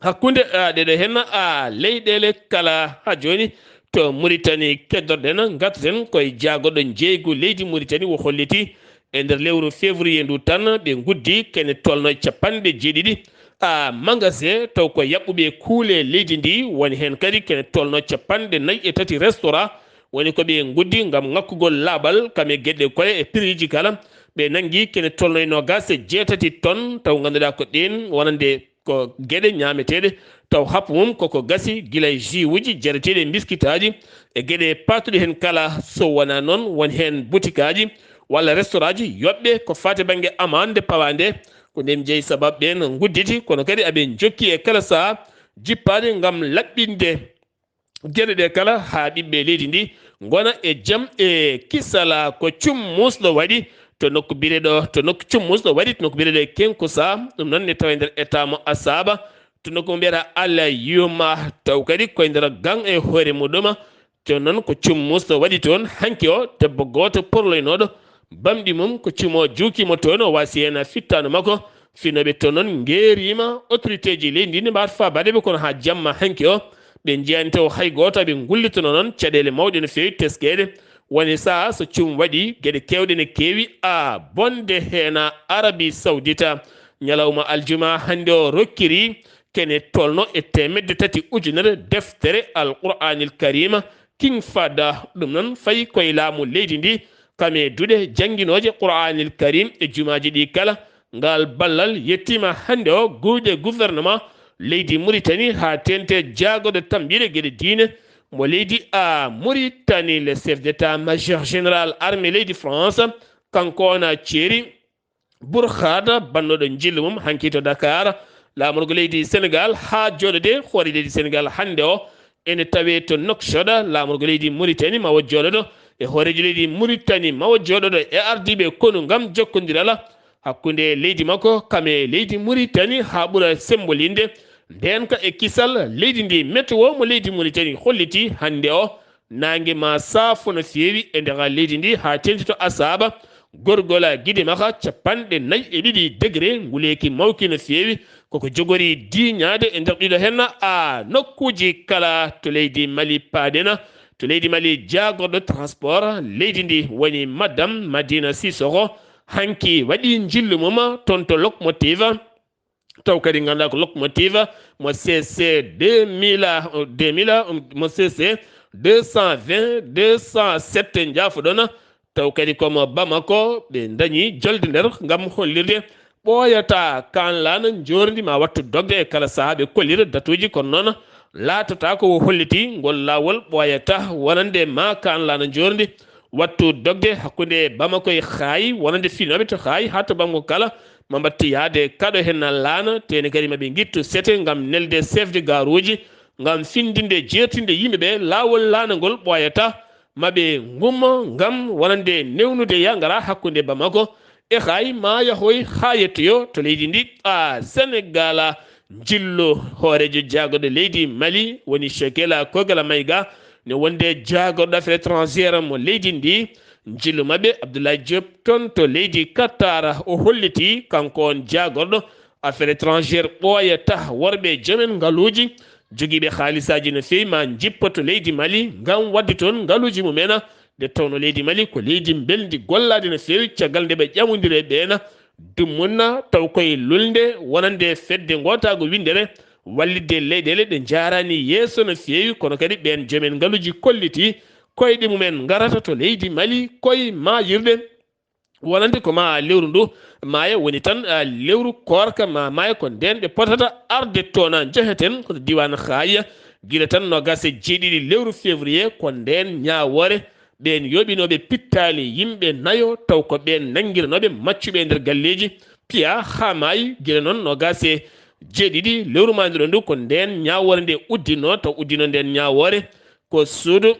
hakkunde, a, ɗeɗo heen, a, leyɗeele kala. Haa jooni to Mauritanie keddorɗen, ngarten koye jaagorɗo njeeygu leydi Mauritanie wo holliti e nder lewru février ndu tan ɓe nguddi kene tolno capanɗe jeeɗiɗi, a, magasin taw ko yaɓɓuɓe kuule leydi ndi, woni heen kadi kene tolno capanɗe nayi e tati restaurant, woni ko ɓe nguddi ngam ŋakkugol laaɓal kam e geɗe kole e piriiji kala. Ɓe nanngi kene tolnoy noogaas e jeetati ton, taw ngannduɗaa ko ɗeen wonande ko geɗe ñaameteeɗe, taw happu mum koko gasi gila e jus uji, jareteeɗi e mbiskitaaji e geɗe paatuɗe heen kala. So wonaa noon, won heen butikaaji walla restoraaji yoɓɓe ko faati bannge amande pawaande. Ko ndeen jeyi sabab ɓeen ngudditi, kono kadi aɓe njokki e kala sahaa jippaade ngam laɓɓinde geɗe ɗe kala, haa ɓiɓɓe leydi ndi ngona e jam e kisala. Ko cummusɗo waɗi to nokku biyeteeɗo, to nokku cummusɗo waɗi to nokku biyeteeɗo e Kenkusa, ɗum noon ne tawa e nder état mo Asaba, to nokku mo mbiyata Alayuma, taw kadi koye nder gang e hoore muɗum. Jooni noon ko cummusɗo waɗi toon hanki o, debbo gooto porloynooɗo bamɗi mum, ko cumo juuki mo toon, o waasi heen fittaandu makko. Finooɓe toon noon ngeeriima, autorité ji leydi ndi ne mbaawata faabaade ɓe, kono haa jamma hanki o, ɓe njiyaani taw hay gooto. Ɓe ngullitono noon caɗeele mawɗe no feewi teskeede. Woni sahaa so cum waɗi, geɗe keewɗe ne keewi a bonde heen. Arabi Sawdita, ñalawma aljuma hannde o rokkiri kene tolno e teemedde tati ujunere deftere Alqur'aanil Kariima, King Fahd. Ɗum noon fayi koye laamu leydi ndi, kam e duɗe jannginooje Qur'aanil Kariim e jumaaji ɗi kala. Ngal ballal yettiima hannde o guuɗe gouvernement leydi Muritani haa teeŋti jaagorɗo tambiiɗe geɗe diine mo leydi a Muritani, le chef d'état-major général armée leydi France, kanko o na ceeri Burkhada, bannooɗo njillu mum hanki to Dakar, laamorgo leydi Senegal, haa jooɗode hoore leydi Senegal hannde o, ene tawee to Nouakchott, laamorgo leydi Muritani ma o jooɗodo e hooreejo leydi Muritani ma o jooɗodo e ardiiɓe konu ngam jokkondiral hakkunde leydi makko kam e leydi Muritani, haa ɓura sembolinde ndeenka e kisal leydi ndi. Météo mo leydi Muritani holliti hannde o, naange ma saafo no feewi e nder leydi ndi haa teeŋti to Asaba. Gorgol a gide maka capanɗe nayi e ɗiɗi degré, nguleeki mawki no feewi, koko jogori diiñaade e nder ɗiɗo heen a nokkuuji kala. To leydi Mali paaɗen, to leydi Mali jaagorɗo transport leydi ndi woni Madame Madina Sissoko, hanki waɗi njillu mum toon to Locomotive. Taw kadi ngannduɗaa ko Locomotive mo C C deux mille, deux mille, mo C C deux cent vingt, deux cent sept, njaafoɗon. Taw kadi ko mo Bamako ɓe ndañi jolde nder ngam hollirde ɓooyata kaan laana njoorndi ma wattu dogde e kala sahaa. Ɓe kollira datuuji, kono noon laatata ko o holliti ngol laawol ɓooyata wonande ma kaan laana njoorndi wattu dogde hakkunde Bamako e Xaay, wonande finooɓe to Xaay haa to Bamako kala, ma mbaɗti yahde kaɗo heen laana, teene kadi ma ɓe ngittu sete ngam nelde chef de gare uji, ngam findinde, jeertinde yimɓe ɓe laawol laana ngol ɓooyata, ma ɓe ngummo ngam wonande newnude yangara hakkunde Bamako e Xaay, ma yahoy haa yettoyo to leydi ndi a Senegal. Njillu hooreejo jaagorɗo leydi Mali woni Shekela Kogala Mayga, ne wonde jaagorɗo affaire étrangère mo leydi ndi. Njillu maɓɓe Abdoulaye Diop toon to leydi Qatar, o holliti kanko on jaagorɗo affaire étrangère ɓooyata worɓe joomen ngaluuji jogiiɓe haalisaaji no feewi ma njippo to leydi Mali ngam waɗde toon ngaluuji mumen. Nde tawno leydi Mali ko leydi mbelndi gollaade no feewi caggal nde ɓe ƴamondiri e ɓeen dummunna taw koye lulnde wonande fedde ngootaago winndere wallitde leyɗeele ɗe njaaraani yeeso no feewi, kono kadi ɓeen joomen ngaluuji kolliti koyɗe mumen ngarata to leydi Mali koye maayirɗe wonande ko ma lewru ndu maaya woni tan, ah, lewru koorka ma maaya, ko ndeen ɓe potata arde toon. Njeheten ko to diiwaan Xaay, gila tan noogaas e jeeɗiɗi lewru février, ko ndeen ñaawoore ɓeen yooɓinooɓe pittaali yimɓe nayo, taw ko ɓeen nanngiranooɓe maccuɓe e nder galleeji, piya haa maayi. Gila noon noogaas e jeeɗiɗi lewru maayde ɗo ndu, ko ndeen ñaawoore nde uddinoo, taw uddinoo ndeen ñaawoore ko suudu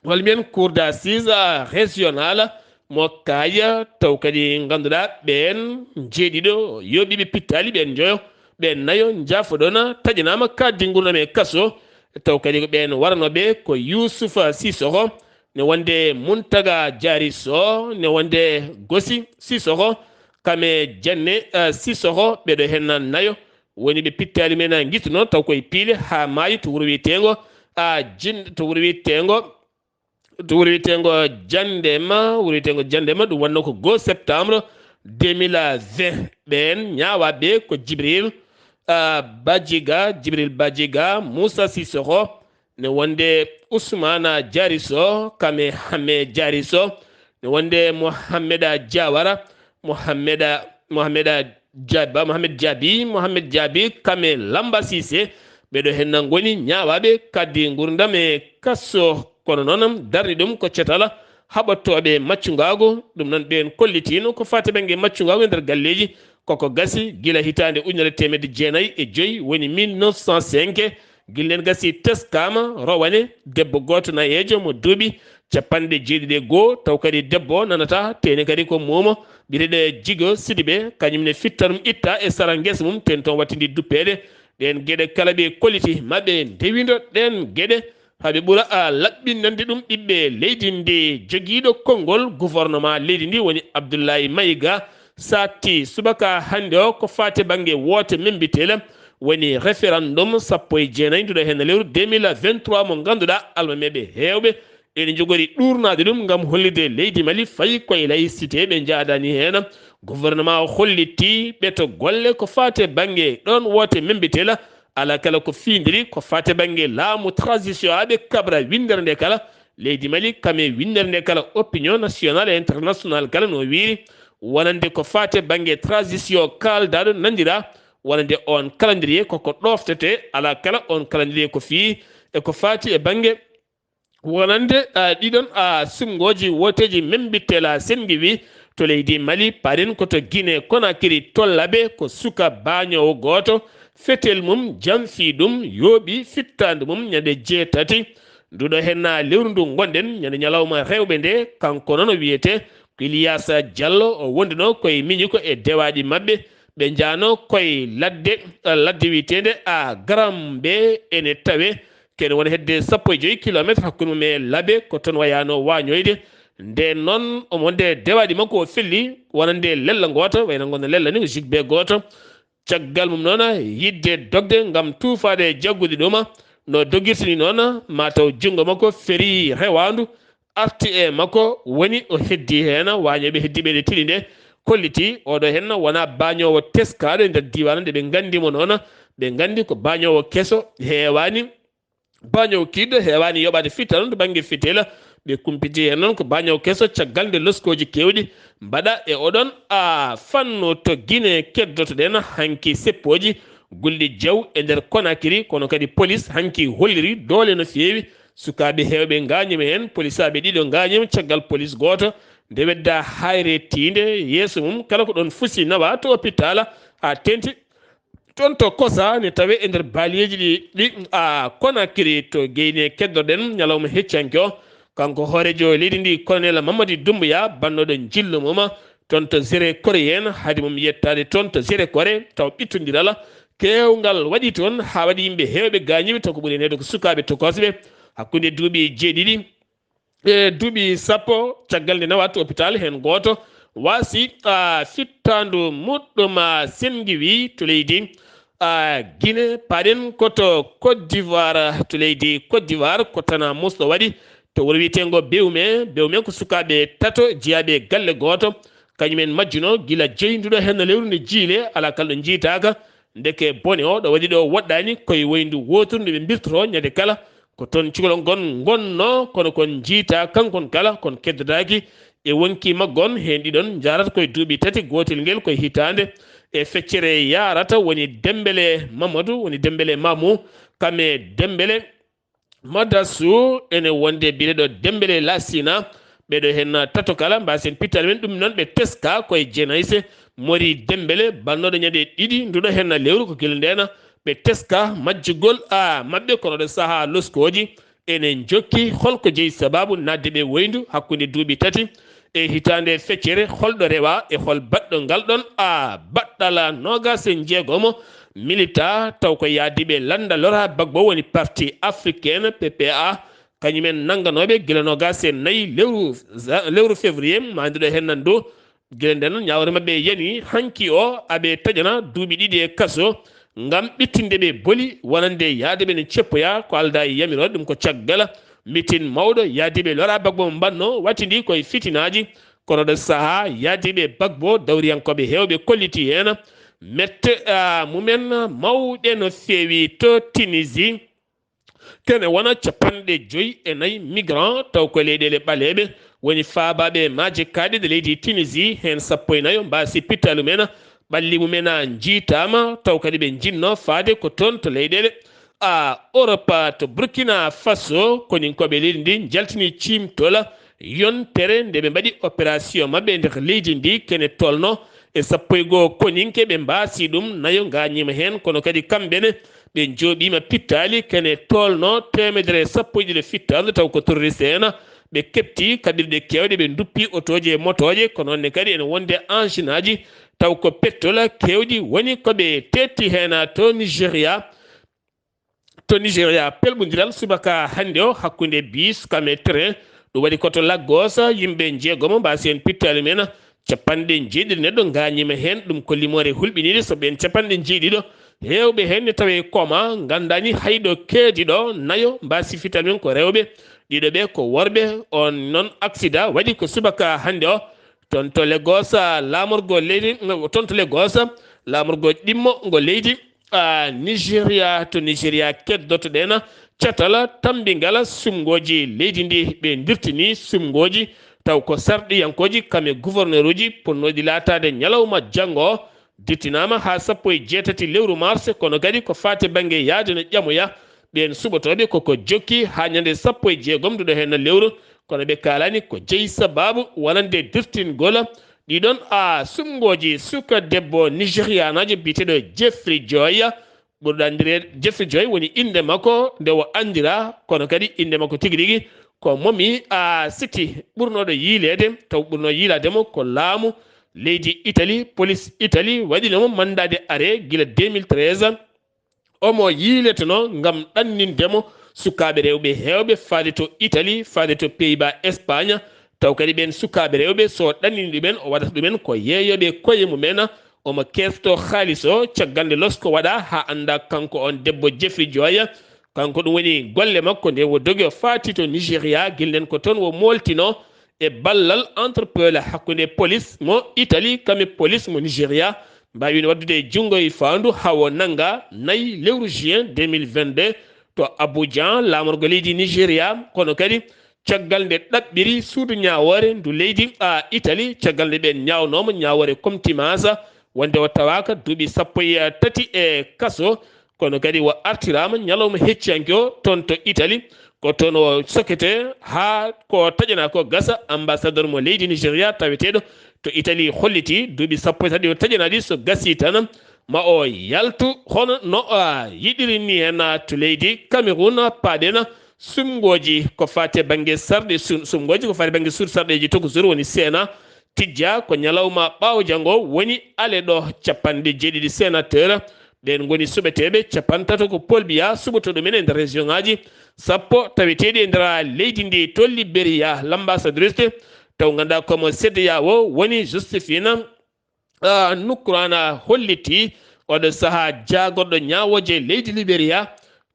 walla mbiyen cour d'assises régionale mo Kaaya, taw kadi ngannduɗaa ɓeen jeeɗiɗo yooɓiiɓe pittaali, ɓeen njoyo, ɓeen nayo njaafoɗon, taƴanaama kaaɗdi ngurndan e kaso. Taw kadi ko ɓeen waranooɓe ko Yuusufa Sisoko, ne wonde Muntaga Jaari Soh, ne wonde Gosi Sisoko, kam e Janne, eh, Sisoko, ɓeɗo heen nayo woni ɓe pittaali men a ngittuno taw koye piile haa maayi to wuro wiyeteengo, a jin-, to wuro wiyeteengo, to wuro wiyeteengo Jandema, wuro wiyeteengo Jandema, ɗum wonnoo ko goo septembre deux mille vingt. Ɓeen ñaawaaɓe ko Jibril, ah, Bajiga, Jibril Bajiga, Moussa Sissoko, Ne wonde Usmana Jariso kame Hame Jariso, ne wonde Mohammeda Jawara, Mohammeda Mohammeda Jaba Mohamed Jabi Mohamed Jabi kame Lamba Sise. Ɓeɗo henna ngoni ñawaɓe kadi ngurdam e kaso, kono noon darni ɗum ko cetala haɓotooɓe maccungaagu. Ɗum noon ɓeen kollitiino ko faati bannge maccungaagu e nder galleeji koko gasi gila hitaande ujunere teemedde jeenayi e joyi, woni mille neuf cent cinq. Gila nden gasi teskaama rowane debbo gooto nayeejo mo duuɓi capanɗe jeeɗiɗi e goo, taw kadi debbo o nanata, teeni kadi ko muumo, biyeteeɗo Jigo Sidibe, kañum ne fitta ɗum itta e sara ngesa mum, teen toon wattindi duppeede. Ɗeen geɗe kala ɓe kolliti, ma ɓe ndewindo ɗeen geɗe, haa ɓe ɓura a laɓɓinande ɗum ɓiɓɓe leydi ndi. Jogiiɗo konngol gouvernement leydi ndi woni Abdoulaye Maïga, saatti subaka hannde o ko faati bannge woote membitela, woni référendum sappo e jeenayi nduɗo heen lewru deux mille vingt-trois, mo ngannduɗaa almameeɓe heewɓe ene njogori ɗuurnaade ɗum ngam hollirde leydi Mali fayi koye laïcité, ɓe njaadaani heen. Gouvernement o hollitii ɓe to golle ko faati bannge ɗoon woote membitela, alaa kala ko fiindiri ko faati bannge laamu transition, haa ɓe kabra winndere nde kala leydi Mali, kame winndere nde kala opinion nationale e internationale kala no wiiri, wonande ko faati bannge transition kaaldaɗo nandira, wonande on calendrier koko ɗoftete, alaa kala on calendrier ko fii e ko faati e bannge wonande, a, ɗiɗon, a, suɓngooji wooteeji membitela sengi wi to leydi Mali, parin ko to Guinée Conakry, to Labe, ko suka baañoowo gooto, fetel mum jamfii ɗum, yooɓi fittaandu mum ñande jeetati. Nduɗo henna lewru ndu ngonɗen, ñande ñalawma rewɓe nde, kanko noon o wiyetee ko Iliyasa Jallo, o wonduno koye miñi ko e dewaaɗi maɓɓe, ɓe njaano koye ladde, ladde wiyeteende a Garambe ene tawe, kene wona hedde sappo e joyi kilometre hakkunde mum e Labe, ko toon wayano waañoyde. Nden noon omo wonde dewaaɗi makko o felli wonande lella ngoota, wayno ngonno lella ni ko jigbe gooto. Caggal mum noon yidde dogde ngam tuufaade jaggude ɗuma no dogirtini noon, mataw junngo makko ferii rewaandu arti e makko, woni o heddi heen. Waañooɓe heddiiɓe nde tili nde kolliti oɗo heen wona baañoowo teskaaɗo e nder diiwaan nde ɓe nganndi mo noon, ɓe nganndi ko baañoowo keso, heewaani baañoowo kiiɗɗo, heewaani yoɓaade fittaandu to bannge fitela. Ɓe kumpiti heen noon ko baañoowo keso caggal nde loskooji keewɗi mbaɗa e oɗon a fannu to Guinée keddotoɗen hanki seppooji gulɗi jaw e nder Conakry, kono kadi polis hanki holliri doole no feewi. Sukaaɓe heewɓe ngaañiima heen, polisaaɓe ɗiɗo ngaañiima caggal polis gooto. Nde wedda hayre tiinde yeeso mum, kala ko ɗoon fusi nawa to opitaal haa teenti. Toon to Kosa ne tawe e nder baaliyeeji ɗi, ɗi a Conakry to Guinée keddoɗen ñalawma heccanke o. Kanko hooreejo leydi ndi, Colonel Mamadi Doumbouya, bannooɗo njillu mum toon to Zéro Corée en, haade mum yettaade toon to Zéro Corée, taw ɓittondiral keewngal waɗi toon, haa waɗi yimɓe heewɓe gaañiiɓe, taw ko ɓuri neede ko sukaaɓe tokosɓe hakkunde duuɓi jeeɗiɗi e duuɓi sappo, caggal nde nawa to opitaal, heen gooto waasi, a, fittaandu muɗɗum, a, sengi wi to leydi, a, Guinée. Paɗen ko to Côte d'Ivoire, to leydi Côte d'Ivoire, ko tana musɗo waɗi to wuro wiyeteengo Bewme. Bewme ko sukaaɓe tato jeyaaɓe e galle gooto, kañum en majjuno gila joyi nduɗo heen lewru nde jiile, alaa kala ɗo njiytaaka. Ndeke bone o ɗo waɗi ɗo woɗɗaani, koye woyndu wootoru ndu ɓe mbirtotoo ñande kala. Ko toon cukalel ngon ngonno, kono kon njiytaa kankon kala, kon keddotaaki e wonki maggon. Heen ɗiɗon njaarata koye duuɓi tati, gootel ngel koye hitaande e feccere yaarata, woni Dembele Mamadou, woni Dembele Mamou, kam e Dembele Madasu, ene wonde biyeteeɗo Dembele Lasina. Ɓeɗo heen tato kala, mbasen pittaali men ɗum noon, ɓe teska koye Jenayse Mori Dembele, bannooɗo ñande ɗiɗi nduɗo heen lewru, ko gila ndena ɓe teska majjugol a maɓɓe, kono ɗo sahaa loskooji ene njokki. Holko jeyi sababu naatde ɓe woyndu hakkunde duuɓi tati e hitaande feccere? Holɗo rewa e hol baɗɗo ngal ɗon a baɗɗala? Noogas e njeegomo milita taw ko yaadiiɓe lannda Laurent Gbagbo, woni Parti Africain, P P A, kañum en nannganooɓe gila noogas e nayi lewru, lewru février, ma nduɗo heen nan ɗo. Gila nden noon, ñaawre maɓɓe yani hanki o, aɓe taƴana duuɓi ɗiɗi e kaso ngam ɓittinde ɓe boli wonande yaade ɓe ne ceppoya ko aldaa e yamiroore. Ɗum ko caggal mitin mawɗo yaadiiɓe Laurent Gbagbo mo mbanno wattindi koye fitinaaji. Kono ɗo sahaa yaadiiɓe Gbagbo, dawriyankooɓe heewɓe kolliti heen mette, a, mumen mawɗe no feewi to Tunisie. Kene wona capanɗe joyi e nayi migrant taw ko leyɗeele ɓaleeɓe woni faabaaɓe e maaje kaaɗe ɗe leydi Tunisie, heen sappo e nayo mbaasi pittaali mumen, ɓalli mumen njiitaama, taw kadi ɓe njinnoo faade ko toon to leyɗeele a Europa, to Burkina Faso, koninkooɓe leydi ndi njaltini ciimtol yontere nde ɓe mbaɗi opération maɓɓe e nder leydi ndi, kene tolno e sappo e goo koninke ɓe mbaasi ɗum, nayo ngaañiima heen, kono kadi kamɓe ne ɓe njooɓiima pittaali, kene tolno teemedere e sappo e ɗiɗo fittaandu, taw ko terroriste en ɓe keɓti kaɓirɗe keewɗe, ɓe nduppi otooje e motooje, ko noon ne kadi ene wonde engine aji, taw ko pettol keewɗi woni ko ɓe teetti heen to Nigeria. To Nigeria, pelɓondiral subaka hannde o hakkunde bus kam e train, ɗum waɗi ko to Lagos, yimɓe njeegomo mbaasi heen pittaali mumen, capanɗe jeeɗiɗi neɗɗo ngaañiima heen. Ɗum ko limoore hulɓiniinde, so ɓeen capanɗe jeeɗiɗo, heewɓe heen ne tawi coma, nganndaani hay ɗo keedi ɗo, nayo mbaasi pittaali mumen ko rewɓe, ɗiɗo ɓe ko worɓe. On noon accident waɗi ko subaka hannde o, toon to Lagos, laamorgo leydi, toon to Lagos, laamorgo ɗimmo ngo leydi, a, Nigeria, to Nigeria keddotoɗen catal tammbingal sumngooji leydi ndi. Ɓe ndirtini sumngooji, taw ko sarɗiyankooji kam e gouverneur uji, potnooɗi laataade ñalawma janngo o, dittinaama haa sappo e jeetati lewru mars, kono kadi ko faati bannge yahde no ƴamoya ɓeen suɓotooɓe koko jokki haa ñande sappo e jeegom nduɗo heen lewru, kono ɓe kaalaani ko jeyi sabaabu wonande dirtingol ɗiɗon a sumngooji. Suka debbo Nigerianaajo biyeteeɗo Jeffrey Joy, ɓurɗo anndireede Jeffrey Joy woni innde makko nde o anndiraa, kono kadi innde makko tigi rigi ko Momi a Siti, ɓurnooɗo yiileede, taw ɓurnoo yiilaade mo ko laamu leydi Italie, police Italie waɗino mo mandat d'arrêt gila deux mille treize. Omo yiileteno ngam ɗanninde mo sukaaɓe rewɓe heewɓe faade to Italie, faade to Pays-Bas, Espagne. Taw kadi ɓeen sukaaɓe rewɓe, so ɗannini ɗumen, o waɗata ɗumen ko yeeyooɓe koye mumen. Omo keesto haalis o, caggal nde losko waɗa haa annda kanko on debbo Jeffrey Joy. Kanko ɗum woni golle makko nde o dogi o faati to Nigeria, gila nden ko toon o mooltino e ballal Interpol hakkunde police mo Italie kam e police mo Nigeria, mbaawino waɗdude e junngo e faandu haa o nannga nayi lewru juin deux mille vingt-deux to Abuja, laamorgo leydi Nigeria. Kono kadi caggal nde ɗaɓɓiri suudu ñaawoore ndu leydi a Italie, caggal nde ɓeen ñaawnooma ñaawoore contumace, wonde o tawaaka duuɓi sappo e tati e kaso, kono kadi o artiraama ñalawma hecciyanke o toon to Italie, ko toon o sokete haa ko taƴanaa ko gasa. Ambassadeur mo leydi Nigeria taweteeɗo to Italie holliti duuɓi sappo e tati o taƴanaa ɗi, so gasii tan ma o yaltu hono no o yiɗiri ni. Heen to leydi Cameroun paaɗen sumngooji ko faati e bannge sarɗi, sum-, sumngooji ko faati e bannge suudu sarɗeeji tokosuru woni C N A, tijja ko ñalawma ɓaawo janngo woni ale ɗo capanɗe jeeɗiɗi sénateur. Ɓeen ngoni suɓeteeɓe capantato ko Paul Biya suɓoto ɗumen e nder région ŋaaji sappo taweteeɗi e nder leydi ndi. To Liberia, l'ambassadrice taw ngannduɗaa ko mo C E D E A O woni Josephine, ah, Nukurana holliti oɗo sahaa jaagorɗo ñaawooje leydi Liberia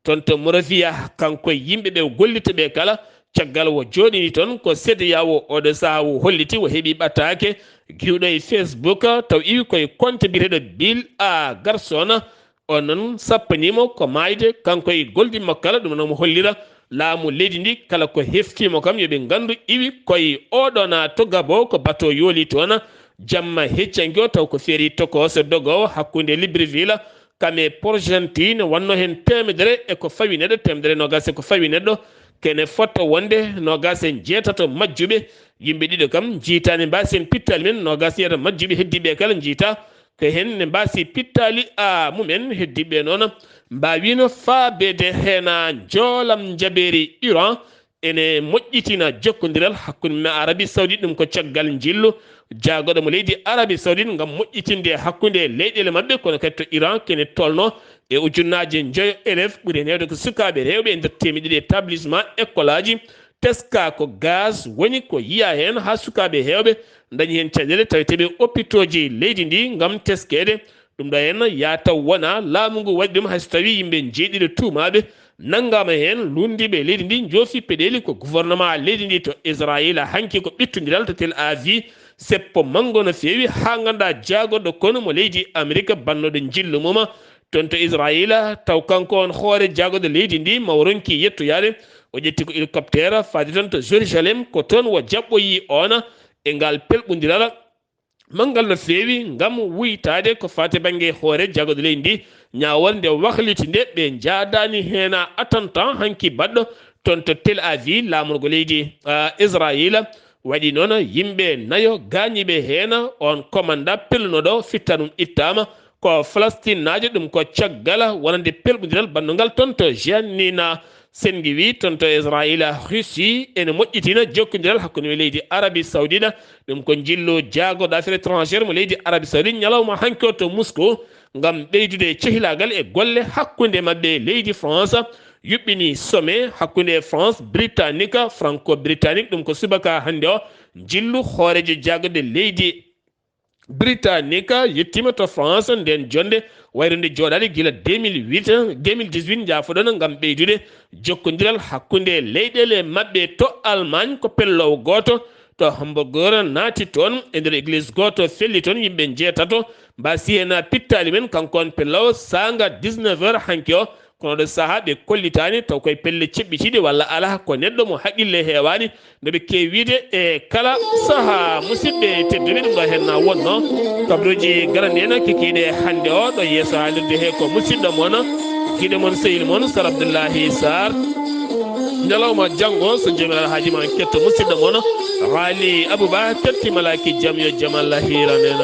toon to Monrovia, kanko e yimɓe ɓe o gollita ɓe kala, caggal o jooɗini toon ko C E D E A O, oɗo sahaa o holliti o heɓi ɓataake giwɗo e Facebook, taw iwi koye compte biyeteeɗo Bill a Garson. On noon sappanii mo ko maayde, kanko e goldi makko kala, ɗum noon mo hollira laamu leydi ndi kala ko heftii mo kam yo ɓe nganndu iwi koye oɗo na to Gabo ko bato yooli toon. Jamma heccanki o taw ko feeri tokooso dogoowo hakkunde Libreville kam e Port-Gentil, ne wannoo heen teemedere e ko fawi neɗɗo, teemedere e noogaas e ko fawi neɗɗo, kene fotto wonde noogaas e njeetato majjuɓe. Yimɓe ɗiɗo kam njiitaani mbaasi heen pittaali men, noogaas e jeetato majjuɓe heddiiɓe kala njiita ko heen ne mbaasi pittaali a mumen. Heddiiɓe noon mbaawiino faabeede heen. Njoolam njabeeri Iran ene moƴƴitina jokkondiral hakkunde mum e Arabie Saoudite, ɗum ko caggal njillu jaagorɗo mo leydi Arabie Saoudite ngam moƴƴitinde hakkunde leyɗeele maɓɓe, kono kadi to Iran kene tolno e ujunnaaje njoyo élève, ɓuri heen heewde ko sukaaɓe rewɓe e nder teemeɗɗe ɗiɗi établissement école aji. Teskaa ko gaz woni ko yiyaa heen, haa sukaaɓe heewɓe ndañi heen caɗeele, taweteeɓe oppitooji leydi ndi ngam teskeede. Ɗum ɗo heen yaa taw wonaa laamu ngu waɗi ɗum, hay so tawii yimɓe njeeɗiɗo tuumaaɓe nanngaama heen, luutndiiɓe leydi ndi njoofi peɗeeli ko gouvernement leydi ndi to Israayiila hanki ko ɓittondiral to Tel Aviv, seppo manngo no feewi haa nganndaa jaagorɗo konu mo leydi Amerik bannooɗo njillu mum Toon to Israayiila, taw kanko on hoore jaagoɗo leydi ndi, ma o ronki yettoyaade, o ƴetti ko hélicoptère faade toon to Jérusalem, ko toon o jaɓɓoyi oona e ngal pelɓondiral manngal no feewi ngam wuytaade ko faati bannge hoore jaggude leydi ndi, ñaawal nde wahliti nde ɓe njaadaani heen attentat hanki baɗɗo toon to Tel Aviv, laamorgo leydi, ah, Israayiila. Waɗi noon yimɓe nayo gaañiiɓe heen, oon commandant pellunoɗo fittaandu ittaama, ko Falastinnaajo, ɗum ko caggal wonande pelɓondiral baɗnungal toon to Jenin. Senngi wi toon to Israayiila, Russie ene moƴƴitina jokkondiral hakkunde leydi Arabie Saoudite, ɗum ko njillu jaagoɗo affaires étrangères mo leydi Arabie Saoudite ñalawma hanki o to Moscou ngam ɓeydude cehilaagal e golle hakkunde maɓɓe. Leydi France yuɓɓini sommet hakkunde France britannique, franco-britannique, ɗum ko subaka hannde o. Njillu hooreejo jaagoɗo leydi Britannique yettiima to France ndeen jonnde, wayrude jooɗaade gila deux mille huit, deux mille dix-huit, njaafoɗon, ngam ɓeydude jokkondiral hakkunde leyɗeele maɓɓe. To Allemagne, ko pellowo gooto to Hamburger naati toon, e nder église gooto felli toon yimɓe njeetato, mbaasi heen pittaali men, kanko on pellowo, saanga dix-neuf heures hanki o. Kono ɗo sahaa ɓe kollitaani taw koye pelle ceɓɓitiiɗe walla alaa, ko neɗɗo mo haqqille heewaani, no ɓe keewi wiyde e kala sahaa. Musidɓe tedduɓe, ɗum ɗo heen na wonno kabaruuji garanɗi en kikiiɗe hannde o ɗo yeeso haalirde he ko musidɗo mon, giɗo mon, sehil mon, Sar Abdullahi Sarr. Ñalawma janngo, so Joomiraaɗo haajii ma, ketto musidɗo mon, Haali Abouba, ketti malaaki jam, yo jam Allah hiiran en.